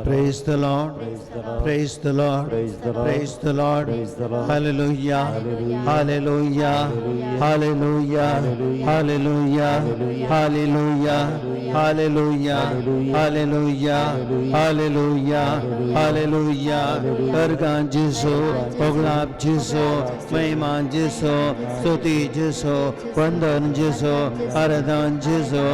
Praise the Lord. Praise the Lord. Praise the Lord. Hallelujah. Hallelujah. Hallelujah. Hallelujah. Hallelujah. Hallelujah. Hallelujah. Hallelujah. Hallelujah. अर्गां जेजू, ओगळाप जेजू, महिमा जेजू, स्तुती जेजू, वंदन जेजू, आराधन जेजू,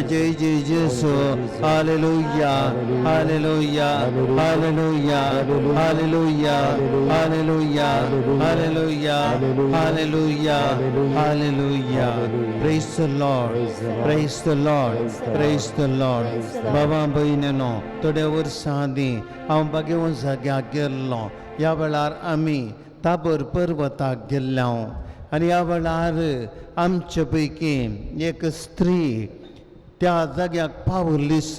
जय जय जेजू. Hallelujah. Hallelujah. Hallelujah. Hallelujah. Hallelujah. Hallelujah. Hallelujah. Hallelujah. Praise the Lord. Praise the Lord. Praise the Lord. बाबा भयणीनो, थोड्या वर्सां आदीं हांव बागेवन जाग्याक गेल्लो. ह्या वेळार आमी ताबर पर्वताक गेल्ले हांव आनी ह्या वेळार आमचे पैकी एक स्त्री त्या जाग्याक पावलीस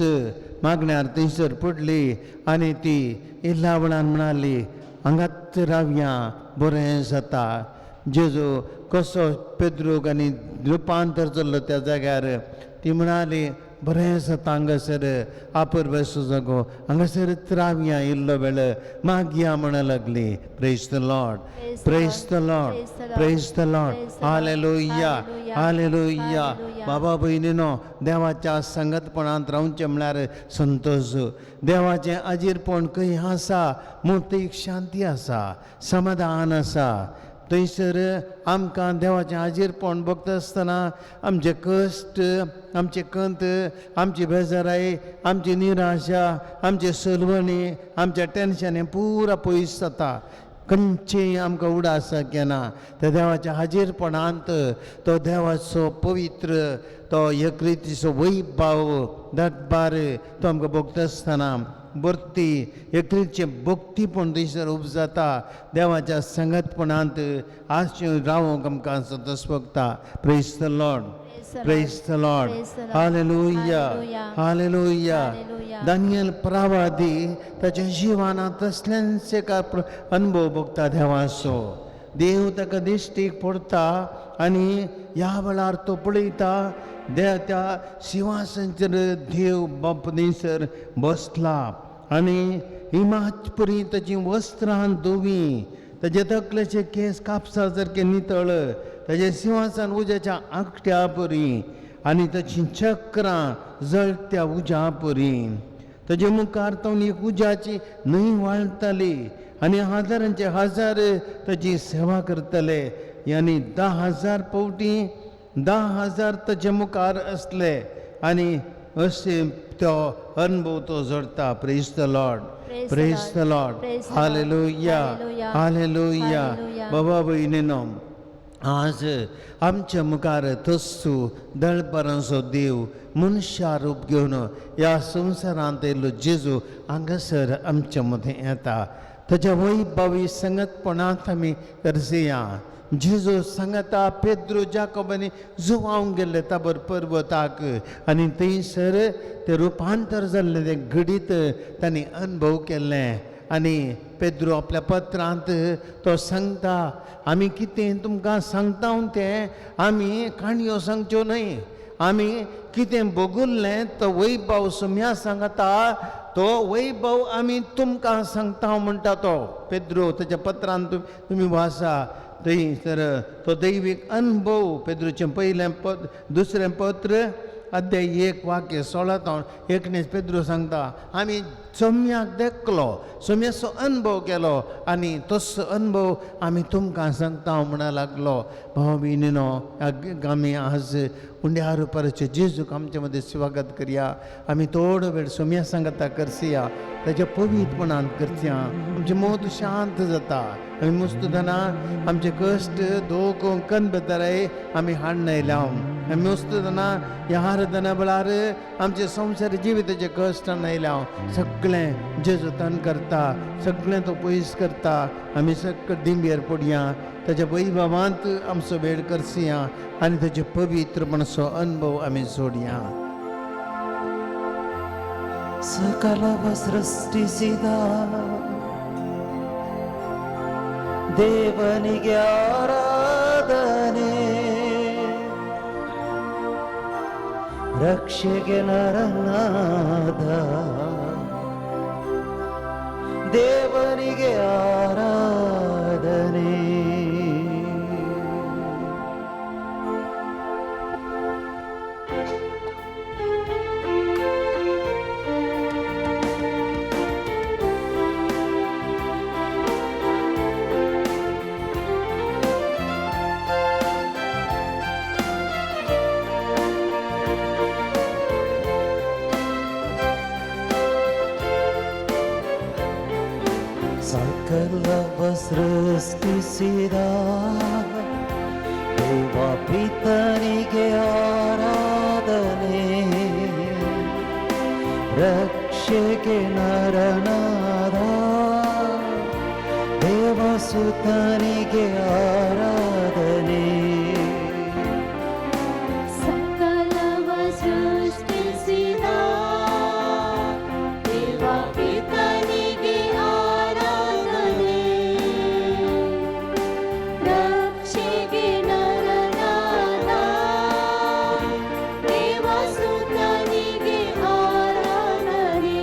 मागण्यार थंयसर पडली आनी ती इल्ल्या वेळान म्हणाली, हांगाच रावया, बरें जाता. जेजू कसो पेद्रूक आनी रुपांतर जाल्लो त्या जाग्यार, ती म्हणाली, बरें जाता हांगासर, आपर बेसो जागो, हांगासरच रावया इल्लो वेळ, मागया म्हणा लागली. Praise the Lord. Praise the Lord. Praise the Lord. Hallelujah. Hallelujah. बाबा भयणीनो, देवाच्या संगतपणांत रावचें म्हळ्यार संतोश. देवाचें आजीरपण खंय आसा म्हूण थंय शांती आसा, समाधान आसा. थंयसर आमकां देवाचें हाजीरपण भोगता आसतना आमचे कश्ट, आमचे कंत, आमची बेजाराय, आमची निराशा, आमचे सलवणी, आमचें टेंशन हें पुरा पयस जाता. खंयचेय आमकां उडास केना. त्या देवाच्या हाजीरपणांत तो देवाचो पवित्र तो एकरितीचो वैभाव दरबार तो आमकां भोगता आसतना भरती एकरीचें भक्तीपण थंयसर उपजाता. देवाच्या संगतपणांत आजचें रावंक आमकां संतोश भोगता. Praise the Lord. Praise the Lord. Hallelujah. Hallelujah. Daniel प्रवादी ताच्या जिवनांत तसलेंच एक अनुभव भोगता देवाचो. देव ताका दिश्टीक पडटा आनी ह्या वेळार तो पळयता त्या शिंवासनाचेर देव बाप थंयसर बसला आनी हिमाचपुरी ताचीं वस्त्रां धवीं, ताजे तकलेचे केंस कापसा सारके नितळ, ताजें सिंहासन उज्याच्या आंकट्या परी आनी ताचीं चक्रां जळत्या उज्या परी. ताजे मुखार तावन एक उज्याची न्हंय व्हाळटाली आनी हजारांचे हजार ताजी सेवा करतले. आनी 10,000 फावटी 10,000 ताजे मुखार आसले आनी अशें तो अनुभव तो जोडटा. Praise the Lord. Praise the Lord. Hallelujah. Hallelujah. बाबा भयणीनो, आज आमच्या मुखार तस्सू दळपरांचो देव मनशा रूप घेवन ह्या संवसारांत येयल्लो जेजू हांगासर आमच्या मदें येता. ताच्या वैभवी संगतपणांत आमी करसया. जेजू सांगता पेद्रो, जाकोब आनी जुवांव गेल्ले ताबर पर्वताक आनी थंयसर तें रुपांतर जाल्लें तें घडीत तांणी अनुभव केल्लें. आनी पेद्रो आपल्या पत्रांत तो सांगता, आमी कितें तुमकां सांगता तें आमी काणयो सांगच्यो न्हय, आमी कितें भोगुल्लें तो वैभव सुम्या सांगता, तो वैभव आमी तुमकां सांगता म्हणटा तो पेद्रो. ताच्या पत्रांत तुमी वाचा थंयसर तो दैवीक अनुभव. पेद्रोचें पयलें पत्र, दुसरें पत्र, अध्याय 1 वाक्य 16 तावन 19 पेद्रो सांगता, आमी सोम्याक देखलो, सोम्याचो अनुभव केलो आनी तसो अनुभव आमी तुमकां सांगता म्हणा लागलो. भाव भयणीनो, आमी आज उंड्या रुपाचे जेजूक आमचे मदें स्वागत करया. आमी थोडो वेळ सोम्या सांगता करसया, ताच्या पवित्रपणान करया. आमचें मोत शांत जाता. आमी मुस्तुदना आमचे कश्ट दोख कनबेतराय आमी हाडून आयल्या. आमी मुस्तुदना ह्या आराधना वेळार आमचे संवसार जिविताचे कश्ट आयल्या. सगळें जेजू तन करता, सगळें तो पयस करता. आमी सगळें दिंबेर पडया, ताच्या वैभवांत आमचो वेळ करसया आनी ताचे पवित्रपणाचो अनुभव आमी जोडया. ಸಕಲವ ಸೃಷ್ಟಿಸಿದ ದೇವನಿಗೆ ಆರಾಧನೆ, ರಕ್ಷೆಗೆ ನರನಾದ ಪಿತನಿಗೆ ಆರಾಧನೆ. ಸಕಲವ ಸೃಷ್ಟಿಸಿದ ದೇವ ಪಿತನಿಗೆ ಆರಾಧನೆ, ರಕ್ಷೆಗೆ ನರನಾದ ದೇವಸುತನಿಗೆ ಆರಾಧನೆ. ಸಕಲವ ಸೃಷ್ಟಿಸಿದ ದೇವ ಪಿತನಿಗೆ ಆರಾಧನೆ, ರಕ್ಷೆಗೆ ನರನಾದ ದೇವಸುತನಿಗೆ ಆರಾಧನೆ.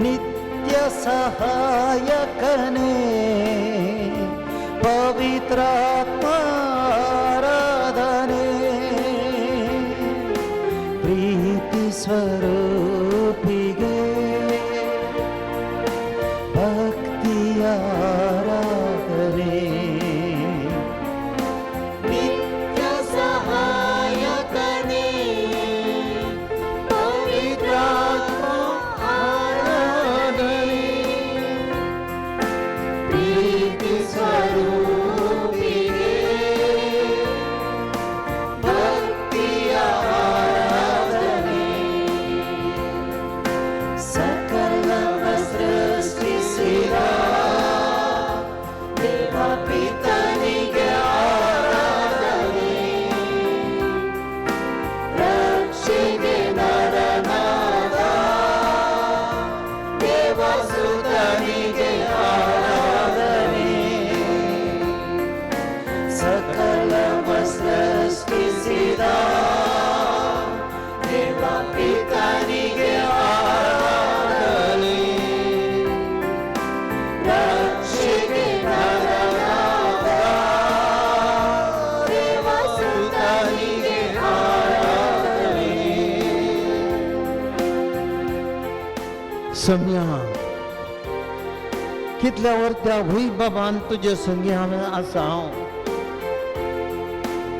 ನಿತ್ಯ ಸಹಾಯಕನೇ ಪವಿತ್ರಾತ್ಮ ಆರಾಧನೆ, ಪ್ರೀತಿ ಸ್ವರೂಪಿಗೆ ಭಕ್ತಿಯ ಆರಾಧನೆ. ನಿತ್ಯ ಸಹಾಯಕನೇ ಪವಿತ್ರಾತ್ಮ ಆರಾಧನೆ, ಪ್ರೀತಿ ಸ್ವರೂಪಿಗೆ ಭಕ್ತಿಯ ಆರಾಧನೆ. ಸಕಲವ ಸೃಷ್ಟಿಸಿದ ದೇವ ಪಿತನಿಗೆ ಆರಾಧನೆ, ರಕ್ಷೆಗೆ ನರನಾದ ದೇವಸುತನಿಗೆ ಆರಾಧನೆ. ಸಕಲವ ಸೃಷ್ಟಿಸಿದ ದೇವ ಪಿತನಿಗೆ ಆರಾಧನೆ, ರಕ್ಷೆಗೆ ನರನಾದ ದೇವಸುತನಿಗೆ ಆರಾಧನೆ. सम्या कितल्या वर्त्या वय बाबान तुजे संगी हांवें आसा हांव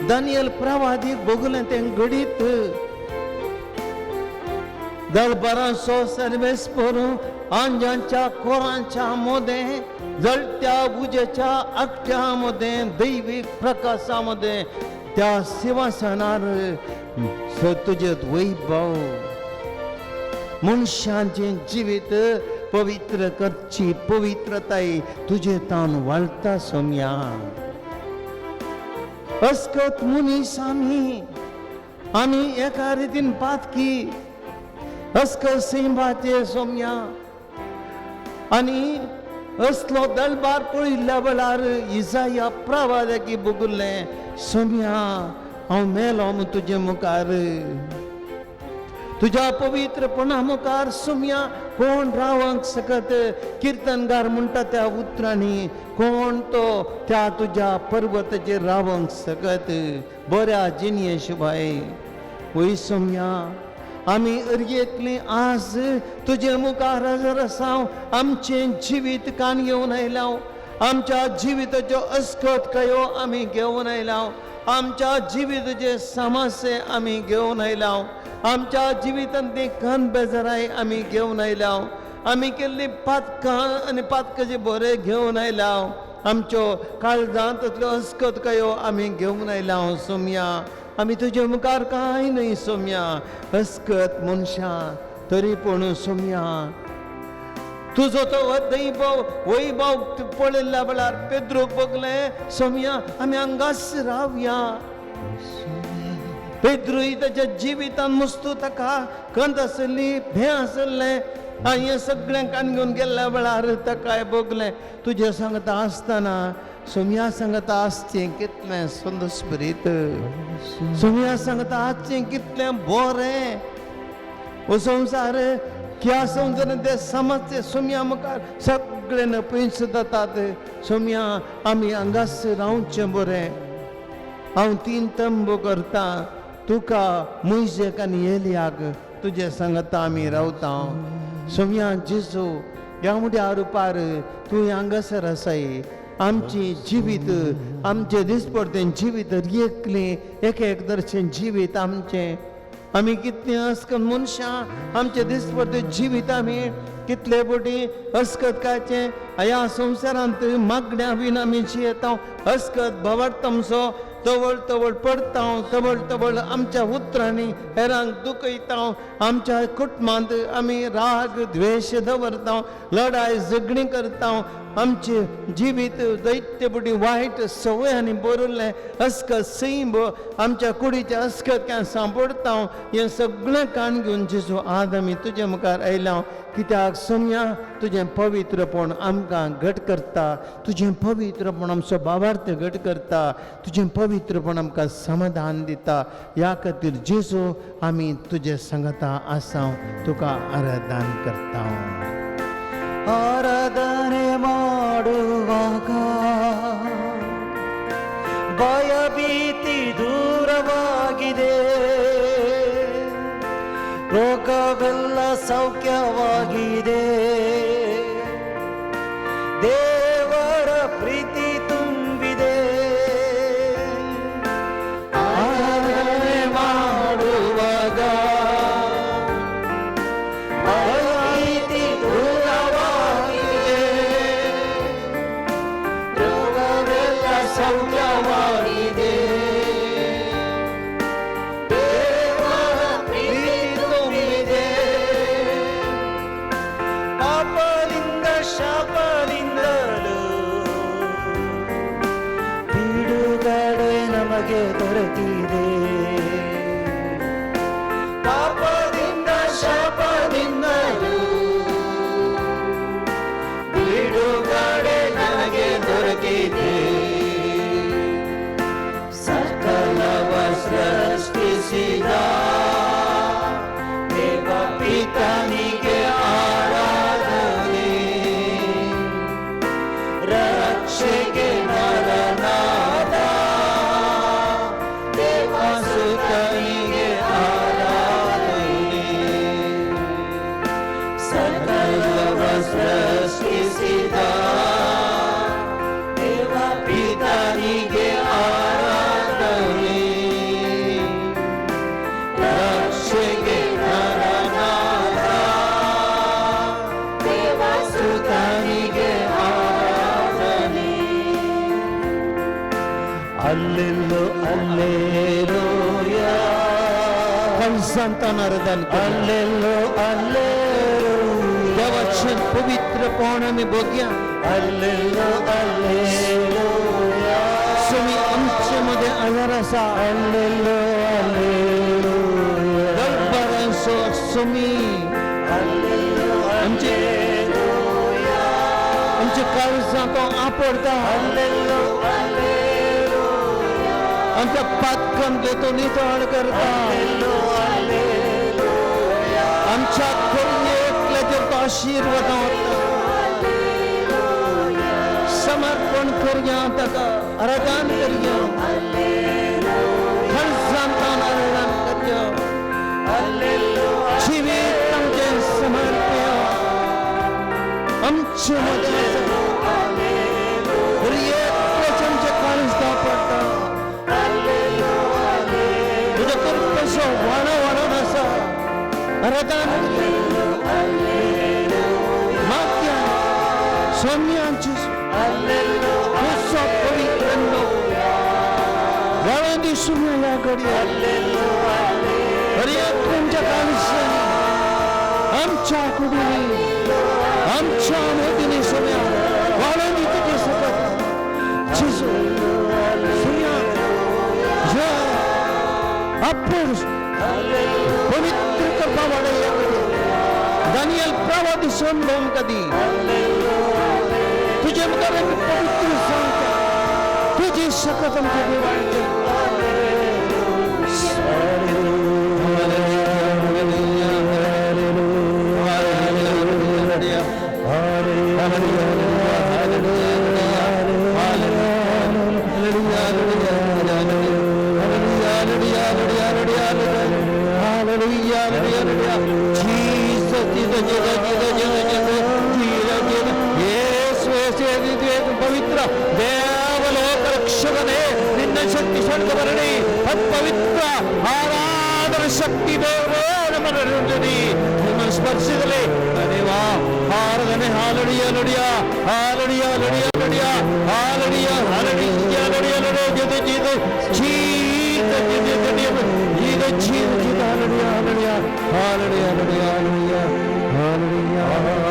दानियल प्रवादीक भोगलें तें घडीत दळबारांचो सर्वेस परू आंजांच्या कोरांच्या मोदें जळत्या उजेच्या आकट्या मदें दैवीक प्रकाशा मदें त्या शिवासनार तुजे वैभव मनशांचें जिवीत पवित्र करची पवित्रताय तुजे तान वाळटा सोम्या. अस्कत मनीस आमी आमी एका रितीन पातकी अस्कत सैमाचे सोम्या आनी असलो दलबार पळयल्ल्या वेळार इजाया प्रवादाकी भोगुल्लें सोम्या हांव मेलो तुजे मुखार, तुज्या पवित्रपणा मुखार सोम्या कोण रावंक शकत. किर्तनगार म्हणटा त्या उतरांनी कोण तो त्या तुज्या पर्वताचेर रावंक शकत बऱ्या जिणये शिवाय. वय सोम्या आमी अर्येतली आज तुजे मुखार हजर आसा, आमचें जिवीत कान घेवन आयल्या, आमच्या जिविताच्यो अस्कत कयो आमी घेवन आयल्या, आमच्या जिविताचे समस्ये आमी घेवन आयल्या, आमच्या जिवितांत ती खन बेजाराय आमी घेवन आयल्या, आमी केल्ली पातकां आनी पातकाचे बरे घेवन आयल्या, आमच्यो काळजांतल्यो अस्कत कयो आमी घेवन आयल्या. सोम्या आमी तुजे मुखार कांय न्हय सोम्या, अस्कत मनशां तरी पूण सोम्या तुजो तो दैभव वैभव पळयल्ल्या वेळार पेद्रूक बगलें सोम्या आमी हांगाच रावया. पेद्रूय ताच्या जिवितान मुस्तू ताका कंत आसली भें आसलें आनी हें सगळें कान घेवन गेल्ल्या वेळार ताकाय भोगलें तुजें सांगता आसतना सोम्या सांगता आसचें कितलें संदस्प्रीत, सोम्या सांगता आसचें कितलें बरें. हो संवसार की संवसारांत ते समाजचे सोम्या मुखार सगळे नपयस जातात. सोम्या आमी हांगासर रावचें बरें. हांव तीन तंबू करता तुका मुयजेक आनी एलियाक तुजे सांगता आमी रावता. सोम्या जेजू ह्या मुड्या रुपार तूं हांगासर आसाय. आमची जिवीत आमचें दिसपडतें जिवीत एकलें एक एक दर्शन जिवीत आमचें. आमी कितलीं अस्कत मनशां आमचें दिसपडतें जिवीत आमी कितले बोटी अस्कत कायचें ह्या संवसारांत मागण्या बीन आमी जियेता. अस्कत भवार्थमसो तवळ तवळ पडता तवळ तवळ आमच्या उतरांनी हेरांक दुखयता. आमच्या कुटुंबांत आमी राग द्वेश दवरता, लढाय झगडीं करता. आमचें जिवीत दैत्य बुडी वायट संवय आनी बरयल्लें अस्कत सैम आमच्या कुडीचें अस्कत काय सांपडटा. हें सगळें काण घेवन जेजू आज आमी तुजे मुखार आयल्या. कित्याक सोम्या तुजें पवित्रपण आमकां घट करता, तुजें पवित्रपण आमचो भावार्थ घट करता, तुजें पवित्रपण आमकां समाधान दिता. ह्या खातीर जेजू आमी तुजे सांगता आसा, तुका आराधन करता. ಆರಾಧನೆ ಮಾಡುವಾಗ ಭಯಭೀತಿ ದೂರವಾಗಿದೆ, ಲೋಕವೆಲ್ಲ ಸೌಖ್ಯವಾಗಿದೆ, ದೇವರ ಪ್ರೀತಿ ತುಂಬಿದೆ. ಆರಾಧನೆ ಮಾಡುವಾಗ ಭಯಭೀತಿ ದೂರವಾಗಿದೆ, ಲೋಕವೆಲ್ಲ ಸೌಖ್ಯವಾಗಿದೆ, ದೇವರ ಪ್ರೀತಿ ತುಂಬಿದೆ. ಪಾಪದಿಂದ ಶಾಪದಿಂದಲೂ ಬಿಡುಗಡೆ ನಮಗೆ ದೊರೆತಿದೆ. ಪಾಪದಿಂದ ಶಾಪದಿಂದಲೂ ಬಿಡುಗಡೆ ನಮಗೆ ದೊರಕಿದೆ. ಸಕಲವ ಸೃಷ್ಟಿಸಿದ ದೇವ ಪಿತನಿಗೆ ಆರಾಧನೆ, ರಕ್ಷೆಗೆ ನರನಾದ ದೇವ ಸುತನಿಗೆ ಆರಾಧನೆ. ಸಕಲವ ಸೃಷ್ಟಿಸಿದ ದೇವ ಪಿತನಿಗೆ ಆರಾಧನೆ, ರಕ್ಷೆಗೆ ನರನಾದ ದೇವ ಸುತನಿಗೆ ಆರಾಧನೆ. ಅಲ್ಲೆಲ್ಲೋ ಅಲ್ಲೇಲೂಯಾ, कळसांतान आराधन कर. ಅಲ್ಲೆಲ್ಲೋ ಅಲ್ಲೇಲೂಯಾ, देवाचें पवित्रपण आमी भोगया. ಅಲ್ಲೆಲ್ಲೋ ಅಲ್ಲೇಲೂಯಾ, सोमी आमचे मदें आदार आसा. ಅಲ್ಲೆಲ್ಲೋ ಅಲ್ಲೇಲೂಯಾ, दरबारांचो सोमी ಅಲ್ಲೆಲ್ಲೋ आमचे ಅಲ್ಲೇಲೂಯಾ, आमचे काळजां तो आपडता. ಅಲ್ಲೆಲ್ಲೋ ಅಲ್ಲೇಲೂಯಾ, आमच्या पातकांतले तो नितळ करता. ಅಲ್ಲೆಲ್ಲೋ ಅಲ್ಲೇಲೂಯಾ, आमच्या करुणेतल्याचेर तो आशिर्वाद वता. समर्पण करया ताका, आराधन करया, खळसांतान आराधन करया. ಅಲ್ಲೆಲ್ಲೋ जिवीत आमचें समर्पया. आमचे मदें आसा. एकल्याचें आमचें काळीज धांवपडटा. तुज्या कृपेचो व्हाणो व्हाणोन आसा. आराधन मागया सोम्यांची तुजो पवित्र व्हाळोन दी सुम्या ह्या घडये. हर एकल्याच्या काळजांनी आमच्या कुडींनी आमच्या मोदींनी सोम्या व्हाळोन दी तुजी सकत जेजू. सोम्या ह्या आपूण पवित्र करपा वाडय. दानियल प्रवादी सोंदोम कदी तुजे मुखार आमी पवित्र सांगता. तुजी शकत आमचे वाडटे. ಜೀದ ಜೀದ ಜೀದ ಜೀದ ಜೀದ ಜೀದ ಯೇಸುವೆ ಪವಿತ್ರ ದೇವಲೋಕ ರಕ್ಷಕನೇ, ನಿನ್ನ ಶಕ್ತಿ ಶಕ್ತಿ ಬರಲಿ. ಪವಿತ್ರ ಆರಾಧನ ಶಕ್ತಿ ದೇವರೇ ನಮ್ಮನ್ನು ನಿಮ್ಮನ್ನು ಸ್ಪರ್ಶಿಸಲಿ. ದೇವಾ ಆರಾಧನೆ. ಹಾಲಡಿಯ ಲಡಿಯ ಹಾಲಡಿಯ ಲಡಿಯ ಲಡಿಯ ಹಾಲಡಿಯ ಹಾಲಡಿಯ ಲಡಿಯ ಲಡಿಯ ಜೀದ ಜೀದ ಜೀದ ಜೀದ ಜೀದ ಜೀದ ಜೀದ ಜೀದ ಹಾಲಡಿಯ ಹಾಲಡಿಯ ಹಾಲಡಿಯ ಲಡಿಯ ಹಾಲಡಿಯ ಹಾಲಡಿಯ.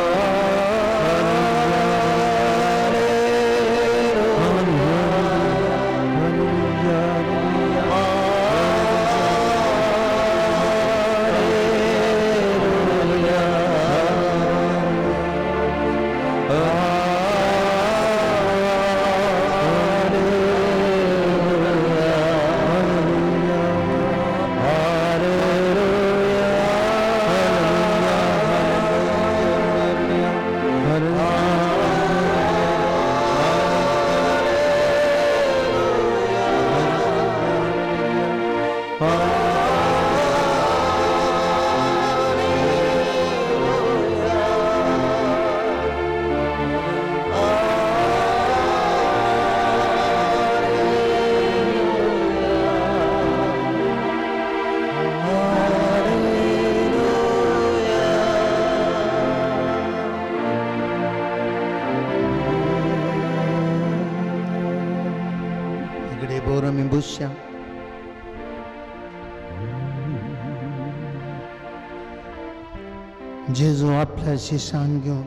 जेजू आपल्या शिसांक घेवन,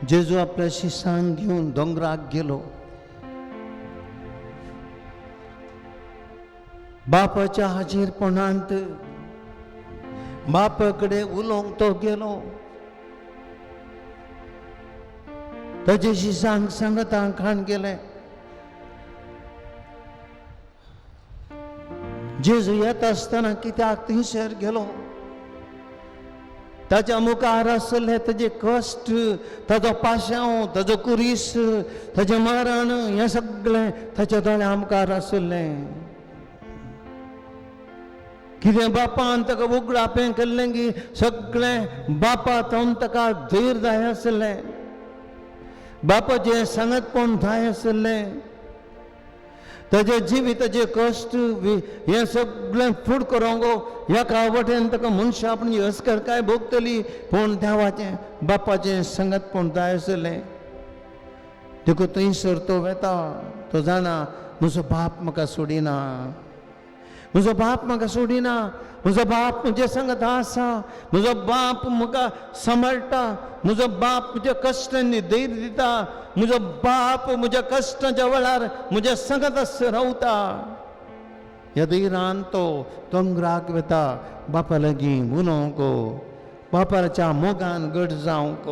जेजू आपल्या शिसांक घेवन दोंगराक गेलो. बापाच्या हाजीरपणांत बापा कडेन उलोवंक तो गेलो. ताजे शिसांक सांगता खाण गेले. जेजू येता आसतना कित्याक थंयसर गेलो? ताच्या मुखार आसले ताजे कश्ट, ताजो पाशांव, ताजो कुरीस, ताजें मरण, हें सगळें ताच्या दोळ्या मुखार आसलें. कितें बापान ताका उगडापें केल्लें की सगळें बापा थोन ताका धीर जाय आसलें, बापाचें सांगतपण जाय आसलें. ताजे जिविताचे कश्ट हें सगळें फूड करूंक एका वटेन ताका मनशां आपली अस्करकाय भोगतली, पूण देवाचें बापाचें संगतपण जाय आसलें. देखून थंयसर तो वेता, तो जाणा म्हजो बाप म्हाका सोडिना, म्हजो बाप म्हाका सोडिना, म्हजो बाप म्हजे संगत आसा, म्हजो बाप म्हाका सांबाळटा, म्हजो बाप म्हज्या कश्टांनी धैर्य दिता, म्हजो बाप म्हज्या कश्टांच्या वेळार म्हज्या संगत रावता. ह्या धैर्यान तो दोंगराक वेता, बापा लागीं उलोवंक, बापाच्या मोगान घट जावंक,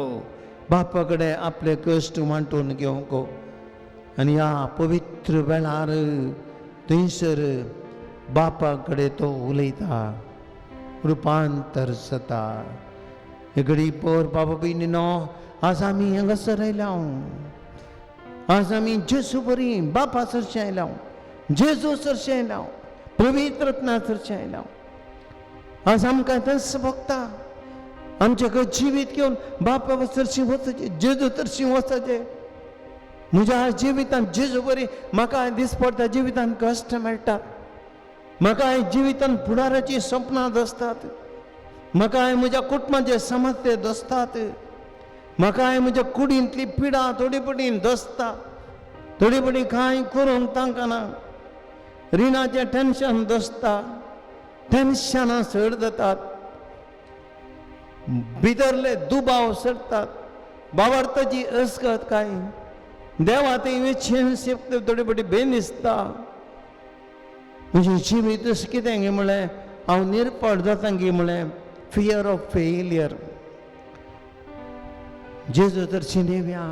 बापा कडेन आपले कश्ट वांटून घेवंक. आनी ह्या पवित्र वेळार थंयसर बापा कडेन तो उलयता, रुपांतर जाता. घडी पोर बाबा भयणीनो, आज आमी हांगासर आयल्या, आज आमी जेजू बरी बापा सरचें आयल्या, जेजू सरचें आयल्या, पवित्र आत्मा सरचें आयल्या. आज आमकां तेंच भोगता, आमचे कडेन जिवीत घेवन बापा सरशी वचचें, जेजू तरशी वचचें. म्हज्या जिवितांत जेजू बरी म्हाका दिसपडटा जिवितांत कश्ट मेळटात, म्हाका जिवितांत फुडाराचीं सपनां दसतात, म्हाका म्हज्या कुटुंबाचे समस्ये दसतात, म्हाका म्हज्या कुडींतली पिडा थोडी पटीन दसता, थोडी पटी कांय करूंक तांकां ना, रिणाचें टेन्शन दसता, टेन्शनां चड जातात, भितरले दुबाव सरतात, बाबार्थाची अस्कत काय देवा ती विच्छेन थोडी पटी बेन दिसता. म्हजें जिवीत अशें कितें गे म्हळें हांव निर्पळ जाता गे म्हळें फियर ऑफ फेलियर. जेजू तर शिनेव्या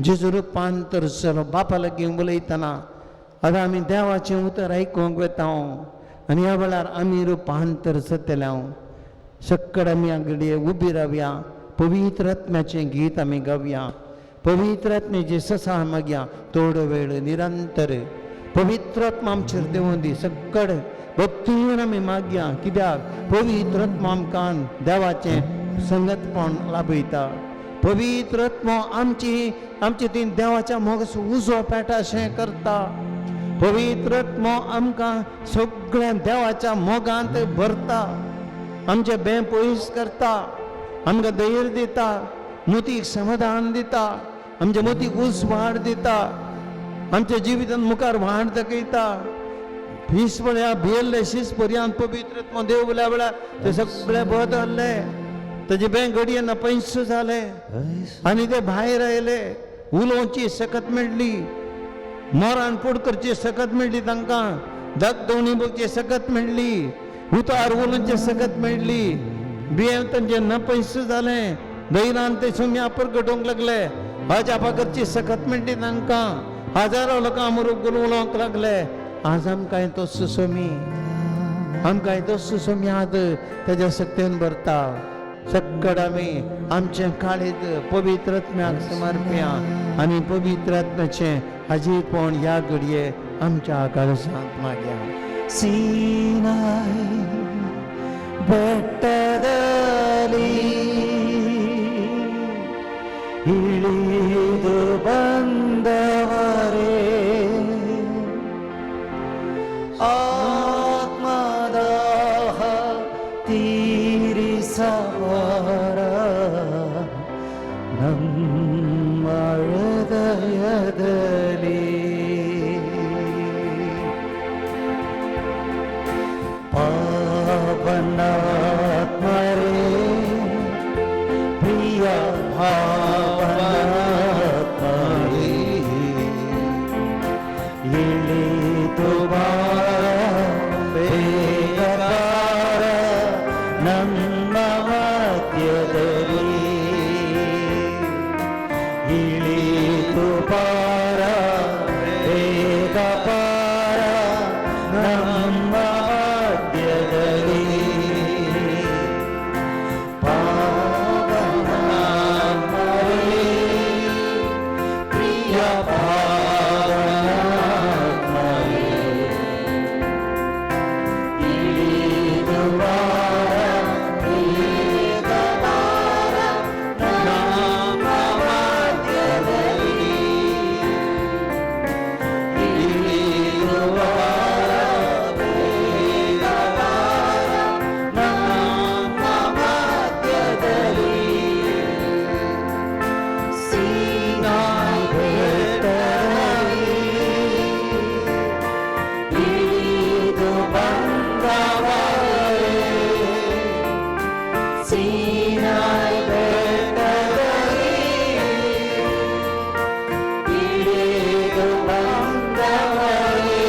जेजू रुपांतर जालो बापा लागीं उलयतना. आतां आमी देवाचें उतर आयकूंक वेता आनी ह्या वेळार आमी रुपांतर जातले. सक्कड आमी घडये उबी रावया, पवित्र आत्म्याचें गीत आमी गावया, पवित्र आत्म्याची ससा मागया थोडो वेळ निरंतर. पवित्र आत्मा आमचेर देंवूं दी. सक्कड भक्तीन आमी मागया कित्याक पवित्र आत्मो आमकां देवाचें संगतपण लाभयता. पवित्र आत्मो आमची आमची ती देवाच्या मोगाचो उजो पेटा अशें करता. पवित्र आत्मो आमकां सगळ्या देवाच्या मोगांत भरता, आमचें बें पयस करता, आमकां धैर्य दिता, मोतीक समाधान दिता, आमच्या मोतीक उजवाड दिता, आमच्या जिवितांत मुखार वाड दाखयता. 20 वेळा भियेल्ले शीस पर्यांत पवित्र आत्मो देव उल्या वेळार ते सगळे बदल्ले, तेजे बें घडये नपयस जाले आनी ते भायर आयले. उलोवची सकत मेळ्ळी, मोरान पोड करची सकत मेळ्ळी, तांकां दागदवणी बघची सकत मेळ्ळी, उतार उलोवची सकत मेळ्ळी. बियें तांचें नपयस जालें, धैर्यान ते सुम्या परगटोवंक लागले. अजापा करची सकत मेळ्ळी तांकां, हजारो लोकां मुरूक उलोवंक लागले. आज आमकां तो सुसोमी, आमकां तो सुसोमी आज तेज्या शक्तीन भरता. सक्कड आमी आमचें काळीज पवित्र आत्म्याक समर्पया आनी पवित्र आत्म्याचें हाजीरपण ह्या घडये आमच्या काळजांत मागया. सीनाय ಬೆಟ್ಟದಲ್ಲಿ ಇಳಿದು ಬಂದವರೇ ಆತ್ಮದಾಹ ತೀರಿಸಬಾರ ನಮ್ಮ ಹೃದಯದಲ್ಲಿ. ಪಾವನಾತ್ಮರೇ ಪ್ರಿಯ ಭಾವನಾತ್ಮರೇ ಇಳಿದು ಬಾರ ಬೇಗ ಬಾರ ನಮ್ಮ ಮಧ್ಯದಲ್ಲಿ. ಇಳಿದು ಬಾರ ಬೇಗ ಬಾರ ನಮ್ಮ ಮಧ್ಯದಲ್ಲಿ. ಪಾವನಾತ್ಮರೇ ಪ್ರಿಯ ಭಾವನಾತ್ಮರೇ ಇಳಿದು ಬಾರ ಬೇಗ ಬಾರ ನಮ್ಮ ಮಧ್ಯದಲ್ಲಿ. ಇಳಿದು ಬಾರ ಬೇಗ ಬಾರ ನಮ್ಮ ಮಧ್ಯದಲ್ಲಿ. ಸೀನಾಯಿ ಬೆಟ್ಟದಲ್ಲಿ ಇಳಿದು ಬಂದವರೇ, ಸೀನಾಯಿ ಬೆಟ್ಟದಲ್ಲಿ ಇಳಿದು ಬಂದವರೇ,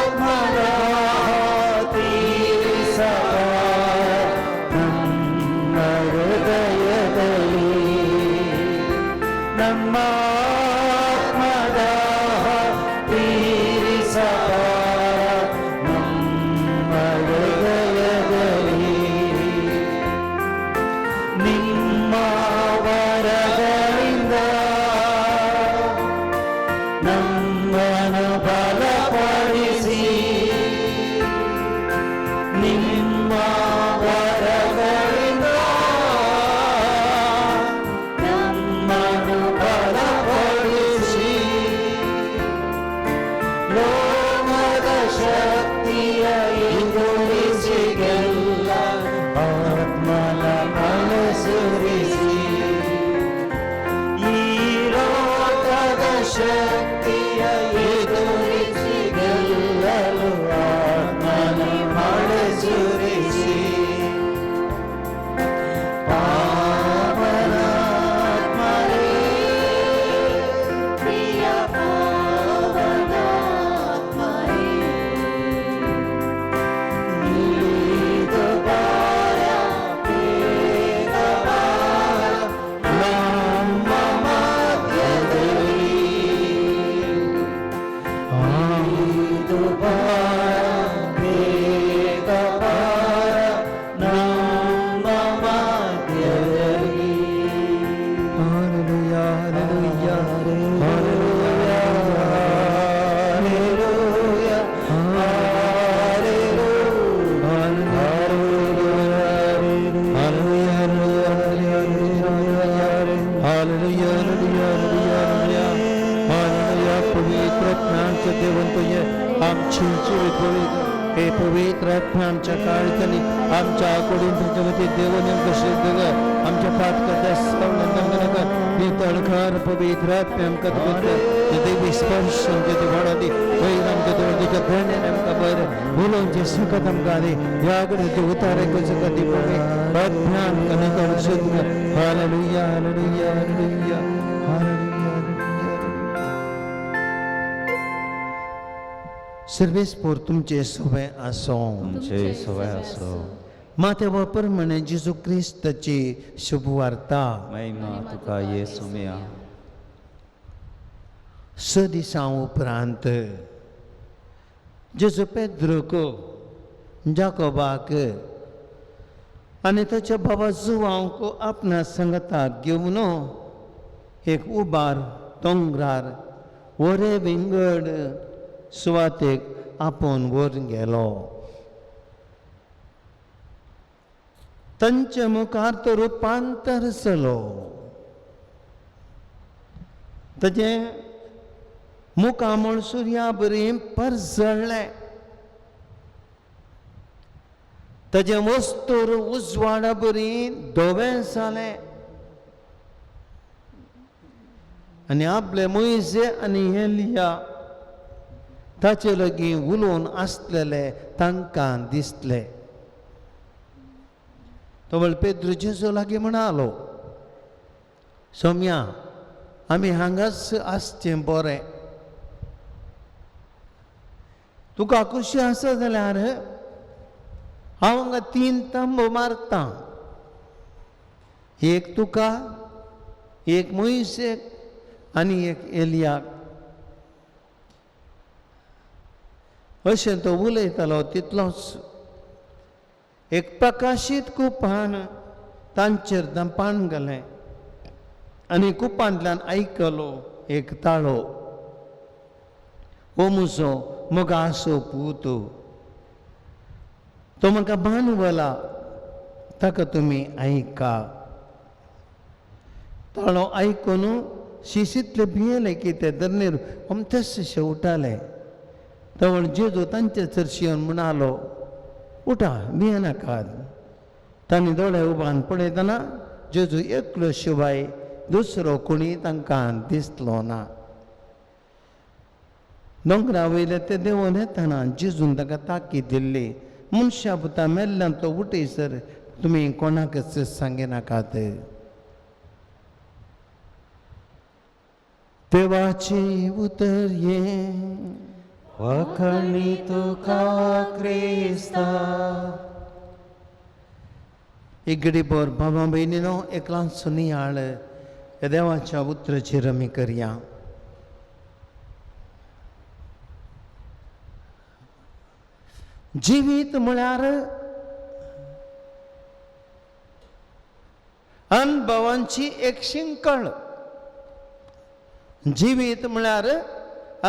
ಆತ್ಮದಾಹ ತೀರಿಸಬಾರ ನಮ್ಮ ಹೃದಯದಲ್ಲಿ. ನಮ್ಮ ಆತ್ಮದಾಹ ತೀರಿಸಬಾರ ನಮ್ಮ ಹೃದಯದಲ್ಲಿ. ನಿಮ್ಮ ವರಗಳಿಂದ ನಮ್ಮನ್ನು ಬಲಪಡಿಸಿ, ನಿಮ್ಮ ವರಗಳಿಂದ ನಮ್ಮನ್ನು ಬಲಪಡಿಸಿ, ಲೋಕದ ಶಕ್ತಿಯ ಎದುರಿಸಿ ಗೆಲ್ಲ ಆತ್ಮನ ಮಳೆ ಸುರಿಸಿ, ಈ ಲೋಕದ ಶಕ್ತಿಯ ಎದುರಿಸಿ ಗೆಲ್ಲಲು ಆತ್ಮನ ಮಳೆ ಸುರಿಸಿ. पवित्र आत्म्या आमच्या काळजांनी आमच्या कुडीन तुमच्या वतीन देवून आमकां शुद्ध कर. आमच्या पातकाच्या सवलतांक नितळ कर. पवित्र आत्म्या आमकां तुका देवी स्पर्श आमच्या ते वाडोवंदी. वयर आमच्या तुज्या धन्यान आमकां बरें उलोवचें सकत आमकां दी. ह्या कडेन तुजें उतारे सकत दी पवित्र आत्म्या आमकां नितळ शुद्ध कर. Hallelujah hallelujah hallelujah hallelujah hallelujah. सर्वेस्पोर तुमचे सोबे आसों. तुमचे सवय असो. माते प्रमाणे जेजू क्रिस्ताची शुभवार्ता. महिमा तुका येसुमिया. 6 दिसां उपरांत जेजू पेद्रूक, जाकोबाक आनी ताच्या बाबा जुवांक आपणा संगताक घेवन एक उबार दोंगरार वरे विंगड सुवातेक आपोवन व्हरून गेलो. तांचे मुखार तो रुपांतर जालो. ताजें मुखामळ सुर्या बरी परजळ्ळें. ताजें वस्तूर उजवाडा बरी धवें जालें. आनी आपले मोयजे आनी एलिया ताचे लागीं उलोवन आसलेले तांकां दिसले. तो वळ पेद्रू जेजू लागीं म्हणालो, सोम्या आमी हांगाच आसचें बरें. तुका खुशी आसा जाल्यार हांव हांगा 3 तांबो मारतां, एक तुका, एक मोयसेक आनी एक एलियाक. अशें तो उलयतालो तितलोच एक प्रकाशीत कुपान तांचेर दंपान घालें आनी कुपांतल्यान आयकलो एक ताळो, ओ म्हजो मोगासो पूत, तो म्हाका बानवला, ताका तुमी आयका. ताळो आयकून शिशीतले भियेले की ते धरणीर अमतेच शेवटाले. तवळ जेजू तांचे चरशी येवन म्हणालो, उठा, भियेनाकात. तांणी दोळे उबान पळयतना जेजू एकलो शिवाय दुसरो कोणी तांकां दिसलो ना. दोंगरा वयले ते देंवून येतना जेजून ताका ताकीद दिल्ली, मनशा पुता मेल्ल्यान तो उठयसर तुमी कोणाकच सांगिनाकात. देवाची उतर हें. वखणी तुका क्रिस्ता. एक गडीभर बाबा भयणीनो एक ल्हानसो नियाळ ह्या देवाच्या उतराचेर आमी करया. जिवीत म्हळ्यार अनुभवांची एक शिंकळ. जिवीत म्हळ्यार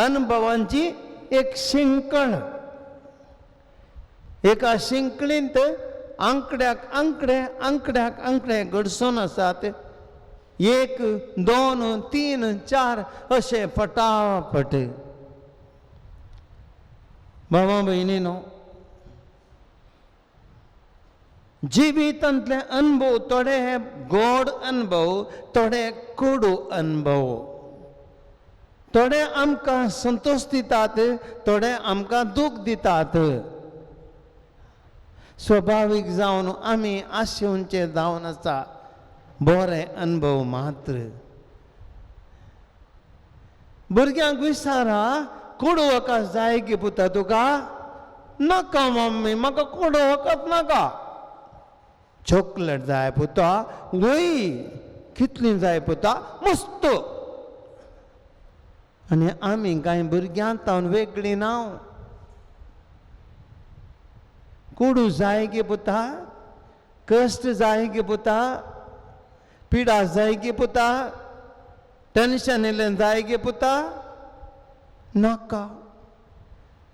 अनुभवांची एक शिंकळ. एका शिंकळींत आंकड्याक आंकडे आंकड्याक आंकडे घडसून आसात. 1 2 3 4 अशे फटाफट. बाबा भयणीनो, जिवितांतले अनुभव थोडे गोड अनुभव, थोडे कोडू अनुभव, थोडे आमकां संतोष दितात, थोडे आमकां दूख दितात. स्वभावीक जावन आमी आशेवचे जावन आसा बरे अनुभव मात्र. भुरग्यांक विचारा, कोडू वखद जाय की पुता तुका? नाका मम्मी, म्हाका कोडू वखद नाका. चॉकलेट जाय पुता? वय. कितली जाय पुता? मस्त. आनी आमी कांय भुरग्यांक तावन वेगळी ना. कोडू जाय गे पुता? कश्ट जाय गे पुता? पिडा जाय गे पुता? टेन्शन येयलें जाय गे पुता? नाका.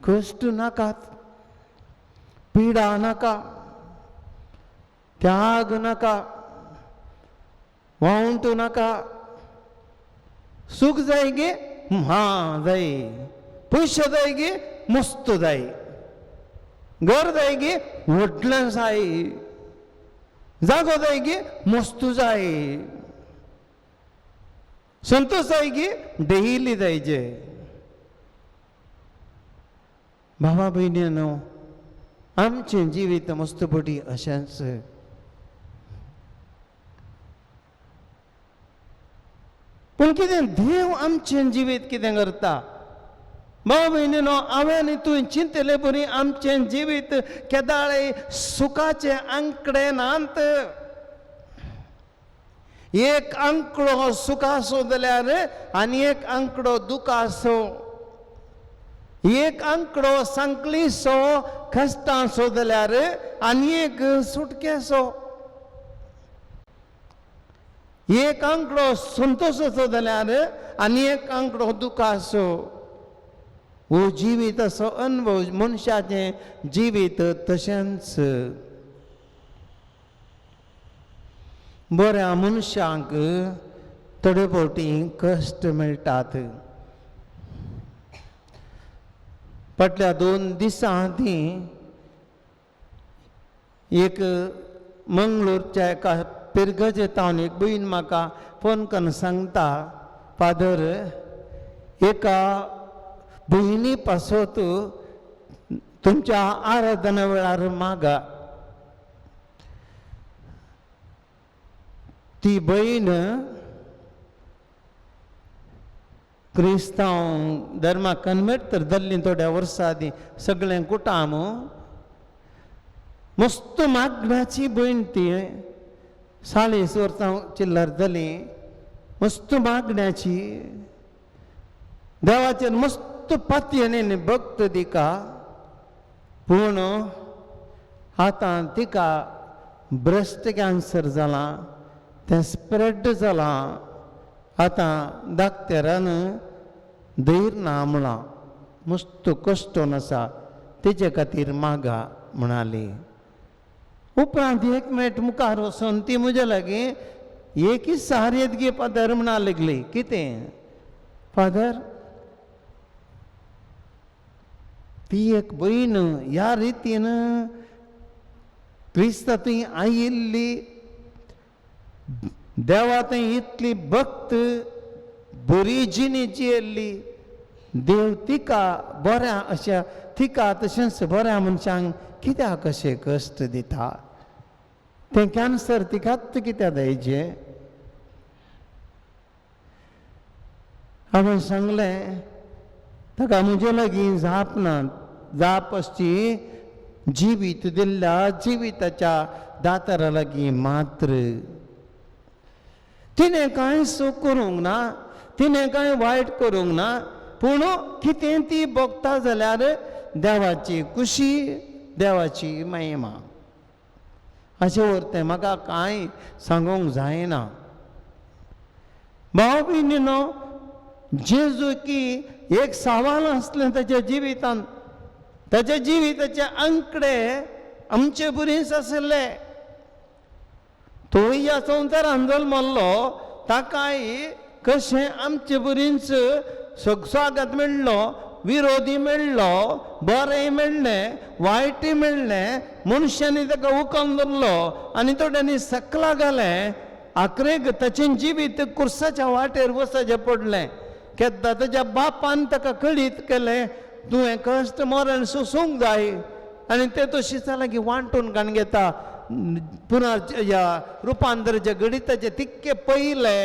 कश्ट नाकात, पिडा नाका, त्याग नाका, वावंट नाका. सुख जाय गे? हां जाय. पयशे जाय गे? मस्त जाय. घर जाय गी व्हडलें जाय, जागो जाय गी मस्तू जाय, संतोष जाय गी डेली जायचे. भावा भयणीनो, आमचें जिवीत मस्त पटी अशेंच. पूण कितें देव आमचें जिवीत कितें करता? भाव भयणीनो, हांवें आनी तुवें चिंतले बरी आमचें जिवीत केदाळे सुखाचे आंकडे नात. एक आंकडो सुखाचो जाल्यार आनी एक आंकडो दुखाचो, एक आंकडो सांकळीचो कश्टांचो जाल्यार आनी एक सुटकेचो, एक आंकडो संतोशाचो जाल्यार आनी एक आंकडो दुखाचो. हो जिवीत असो अनुभव मनशाचें जिवीत तशेंच. बऱ्या मनशांक थोडे फावटी कश्ट मेळटात. फाटल्या 2 दिसां आदीं एक मंगळूरच्या एका पिरगजेतावन एक भयण म्हाका फोन करून सांगता, फादर एका भयणी पासत तुमच्या आराधना वेळार मागा. ती भयण क्रिस्तांव धर्माक कन्वर्ट तर जाल्ली थोड्या वर्सां आदीं, सगळें कुटाम मस्त मागण्याची भयण ती, 40 वर्सां चिल्लर जाली, मस्त मागण्याची, देवाचेर मस्त पातयेन भक्त तिका. पूण आतां तिका ब्रेस्ट कॅन्सर जालां, तें स्प्रेड जालां. आतां डाक्टरान धैर्य ना म्हळां, मस्त कश्टोन आसा, तेजे खातीर मागा म्हणाली. उपरांत एक मिनट मुखार वचून ती म्हज्या लागीं एकच सारयत गे फादर म्हणा लागली. कितें फादर? ती एक भयण ह्या रितीन क्रिस्ता थंय आयिल्ली, देवा थंय इतली भक्त बरी जिणी जियेल्ली, देव तिका बऱ्या अशा तिका तशेंच बऱ्या मनशांक कित्याक अशें कश्ट दिता? तें कॅन्सर तिकाच कित्याक जायचें? हांवें सांगलें ताका म्हजे लागीं जाप ना, जाप आसची जिवीत दिल्ल्या जिविताच्या दातारा लागीं मात्र. तिणें कांय चूक करूंक ना, तिणें कांय वायट करूंक ना, पूण कितें ती भोगता जाल्यार देवाची खुशी, देवाची महिमा. अशें उरतें म्हाका कांय सांगूंक जायना. भाव भयणीनो, जेजू की एक सवाल आसलें ताच्या जिवितांत, ताच्या जिविताचे आंकडे आमचे बरीच आशिल्ले. तो ह्या संवसारान जल्मल्लो, ताकाय कशें आमचे बरीच स्वागत मेळ्ळो, विरोधी मेळ्ळो, बरें मेळ्ळें, वायटय मेळ्ळें, मनशांनी ताका उकल धरलो आनी थोड्यांनी सकला घालें. आखरेक ताचें जिवीत कुर्साच्या वाटेर वचचें पडलें. केन्ना ताच्या बापान ताका कळीत केलें, तुवें कश्ट मरण सोसूंक जाय, आनी ते तो शिसा लागीं वांटून काडून घेता. पुनर ह्या रुपांतराच्या गणिताचे तितके पयले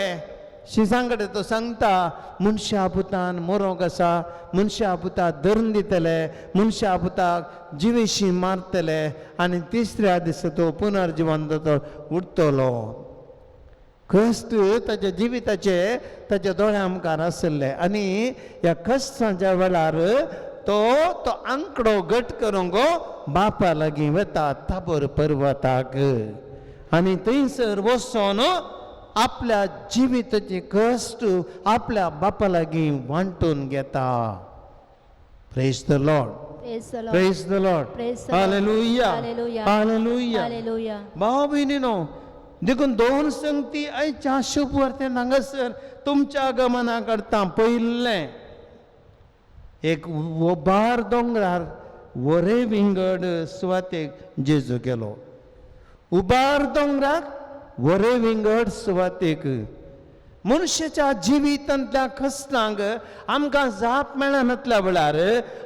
शिसां कडेन तो सांगता, मनशा पुतान मरोंक आसा, मनशा पुताक धरून दितले, मनशा पुताक जिवेशी मारतले आनी तिसऱ्या दिसा तो पुनर्जिवंत तो उरतलो. कश्ट ताच्या जिविताचे ताच्या दोळ्या मुखार आशिल्ले आनी ह्या कश्टांच्या वेळार तो तो आंकडो घट करूंक बापा लागीं वता ताबोर पर्वताक आनी थंयसर वचोन आपल्या जिविताचे कश्ट आपल्या बापा लागीं वांटून घेता. Praise the Lord. Praise the Lord. Praise the Lord. Praise the Lord. Hallelujah. Hallelujah. Hallelujah. Hallelujah. भाव भयणीनो, देखून दोन संगती आयच्या शुभ वार्तेन हांगासर तुमच्या गमना करता. पयलें एक बार दोंगरार वरे विंगड सुवातेक जेजू गेलो. उबार दोंगराक वरे विंगड सुवातेक. मनशाच्या जिवितांतल्या कश्टांक आमकां जाप मेळनातल्या वेळार,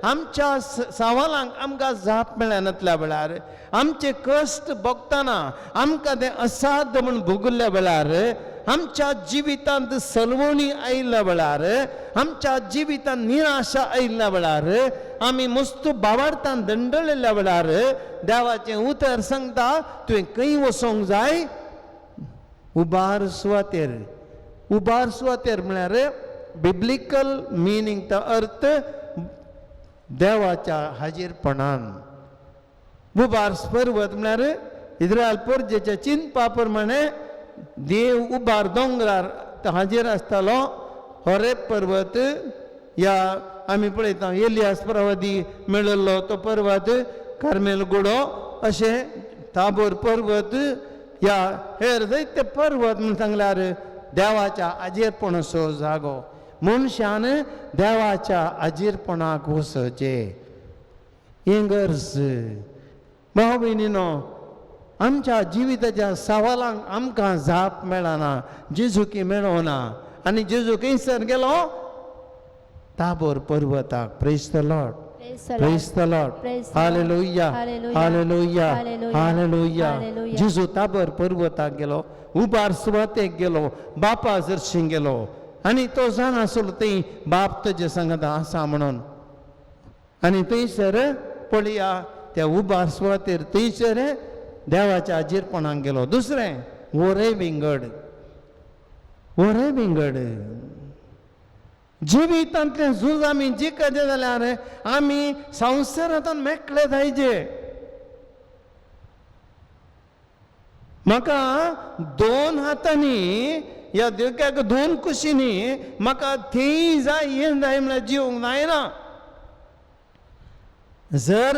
आमच्या सवालांक आमकां जाप मेळनातल्या वेळार, आमचे कश्ट भोगतना आमकां तें असाध्य म्हूण भोगल्ल्या वेळार, आमच्या जिवितांत सलवणी आयिल्ल्या वेळार, आमच्या जिवितांत निराशा आयिल्ल्या वेळार, आमी मस्त बावार्थान दंडळिल्ल्या वेळार देवाचें उतर सांगता तुवें खंय वचोंक जाय? उबार सुवातेर. उबार सुवातेर म्हळ्यार बिब्लिकल मिनींग, तो अर्थ देवाच्या हाजीरपणान. उबार पर्वत म्हळ्यार इस्रायल परजेच्या चिंतपा प्रमाणे देव उबार दोंगरार हाजीर आसतालो. होरेब पर्वत या आमी पळयता एलियास प्रवादी मेळिल्लो तो पर्वत, कार्मेल गुडो, अशें ताबोर पर्वत या हेर जायते पर्वत म्हूण सांगल्यार देवाच्या आजीरपणाचो जागो. मनशान देवाच्या आजीरपणाक वचचें हें गरज. भाव भयणीनो, आमच्या जिविताच्या सवालांक आमकां जाप मेळना, जेजूकी मेळना. आनी जेजू खंयसर गेलो? ताबोर पर्वताक. Praise the Lord. Praise the Lord. Hallelujah. Hallelujah. Hallelujah. जेजू ताबोर पर्वताक गेलो, उबार सुवातेक गेलो, बापा जरशीं गेलो. आनी तो जाणा आसलो थंय बाप तुजे सांगता आसा म्हणून. आनी थंयसर पळया त्या उबार सुवातेर थंयसर देवाच्या आजीरपणाक गेलो. दुसरें वरे विंगड. वरे विंगड जिवितांतलें झूज आमी जिखचे जाल्यार आमी संवसारांतून मेकळे जायचे. म्हाका दोन हातांनी ह्या देवक्याक दोन कुशींनी म्हाका थंय जाय हें जाय म्हळ्यार जिवंक जायना. जर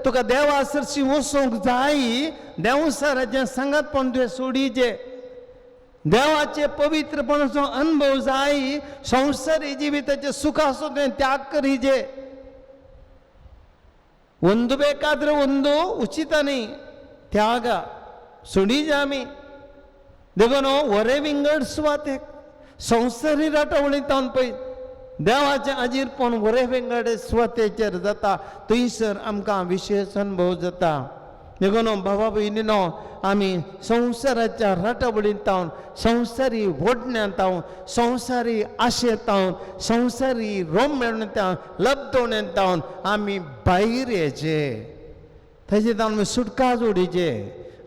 तुका देवा सरशी वचूंक जाय, देवसाराचें सांगातपण तुवें सोडीचें, देवाचे पवित्रपणाचो अनुभव जाय, संवसारी जिविताचे सुखाचो तुवें त्याग करीजे. ಒಂದು ಬೇಕಾದ್ರೆ ಒಂದು ಉಚಿತ न्ही, त्याग सोडीजे आमी. देखून वरे विंगड सुवातेक संवसारी राटावळींत पळय देवाचें आजीरपण वरे विंगड सुवातेचेर जाता, थंयसर आमकां विशेश अनुभव जाता. देखून भावा भयणीनो, आमी संवसाराच्या राटावळींत संवसारी वडण्यांत संवसारी आशेंत संवसारी रोमण्यात लब्दवण्यांत आमी भायर येचे, थंयचे आमी सुटका जोडीचे.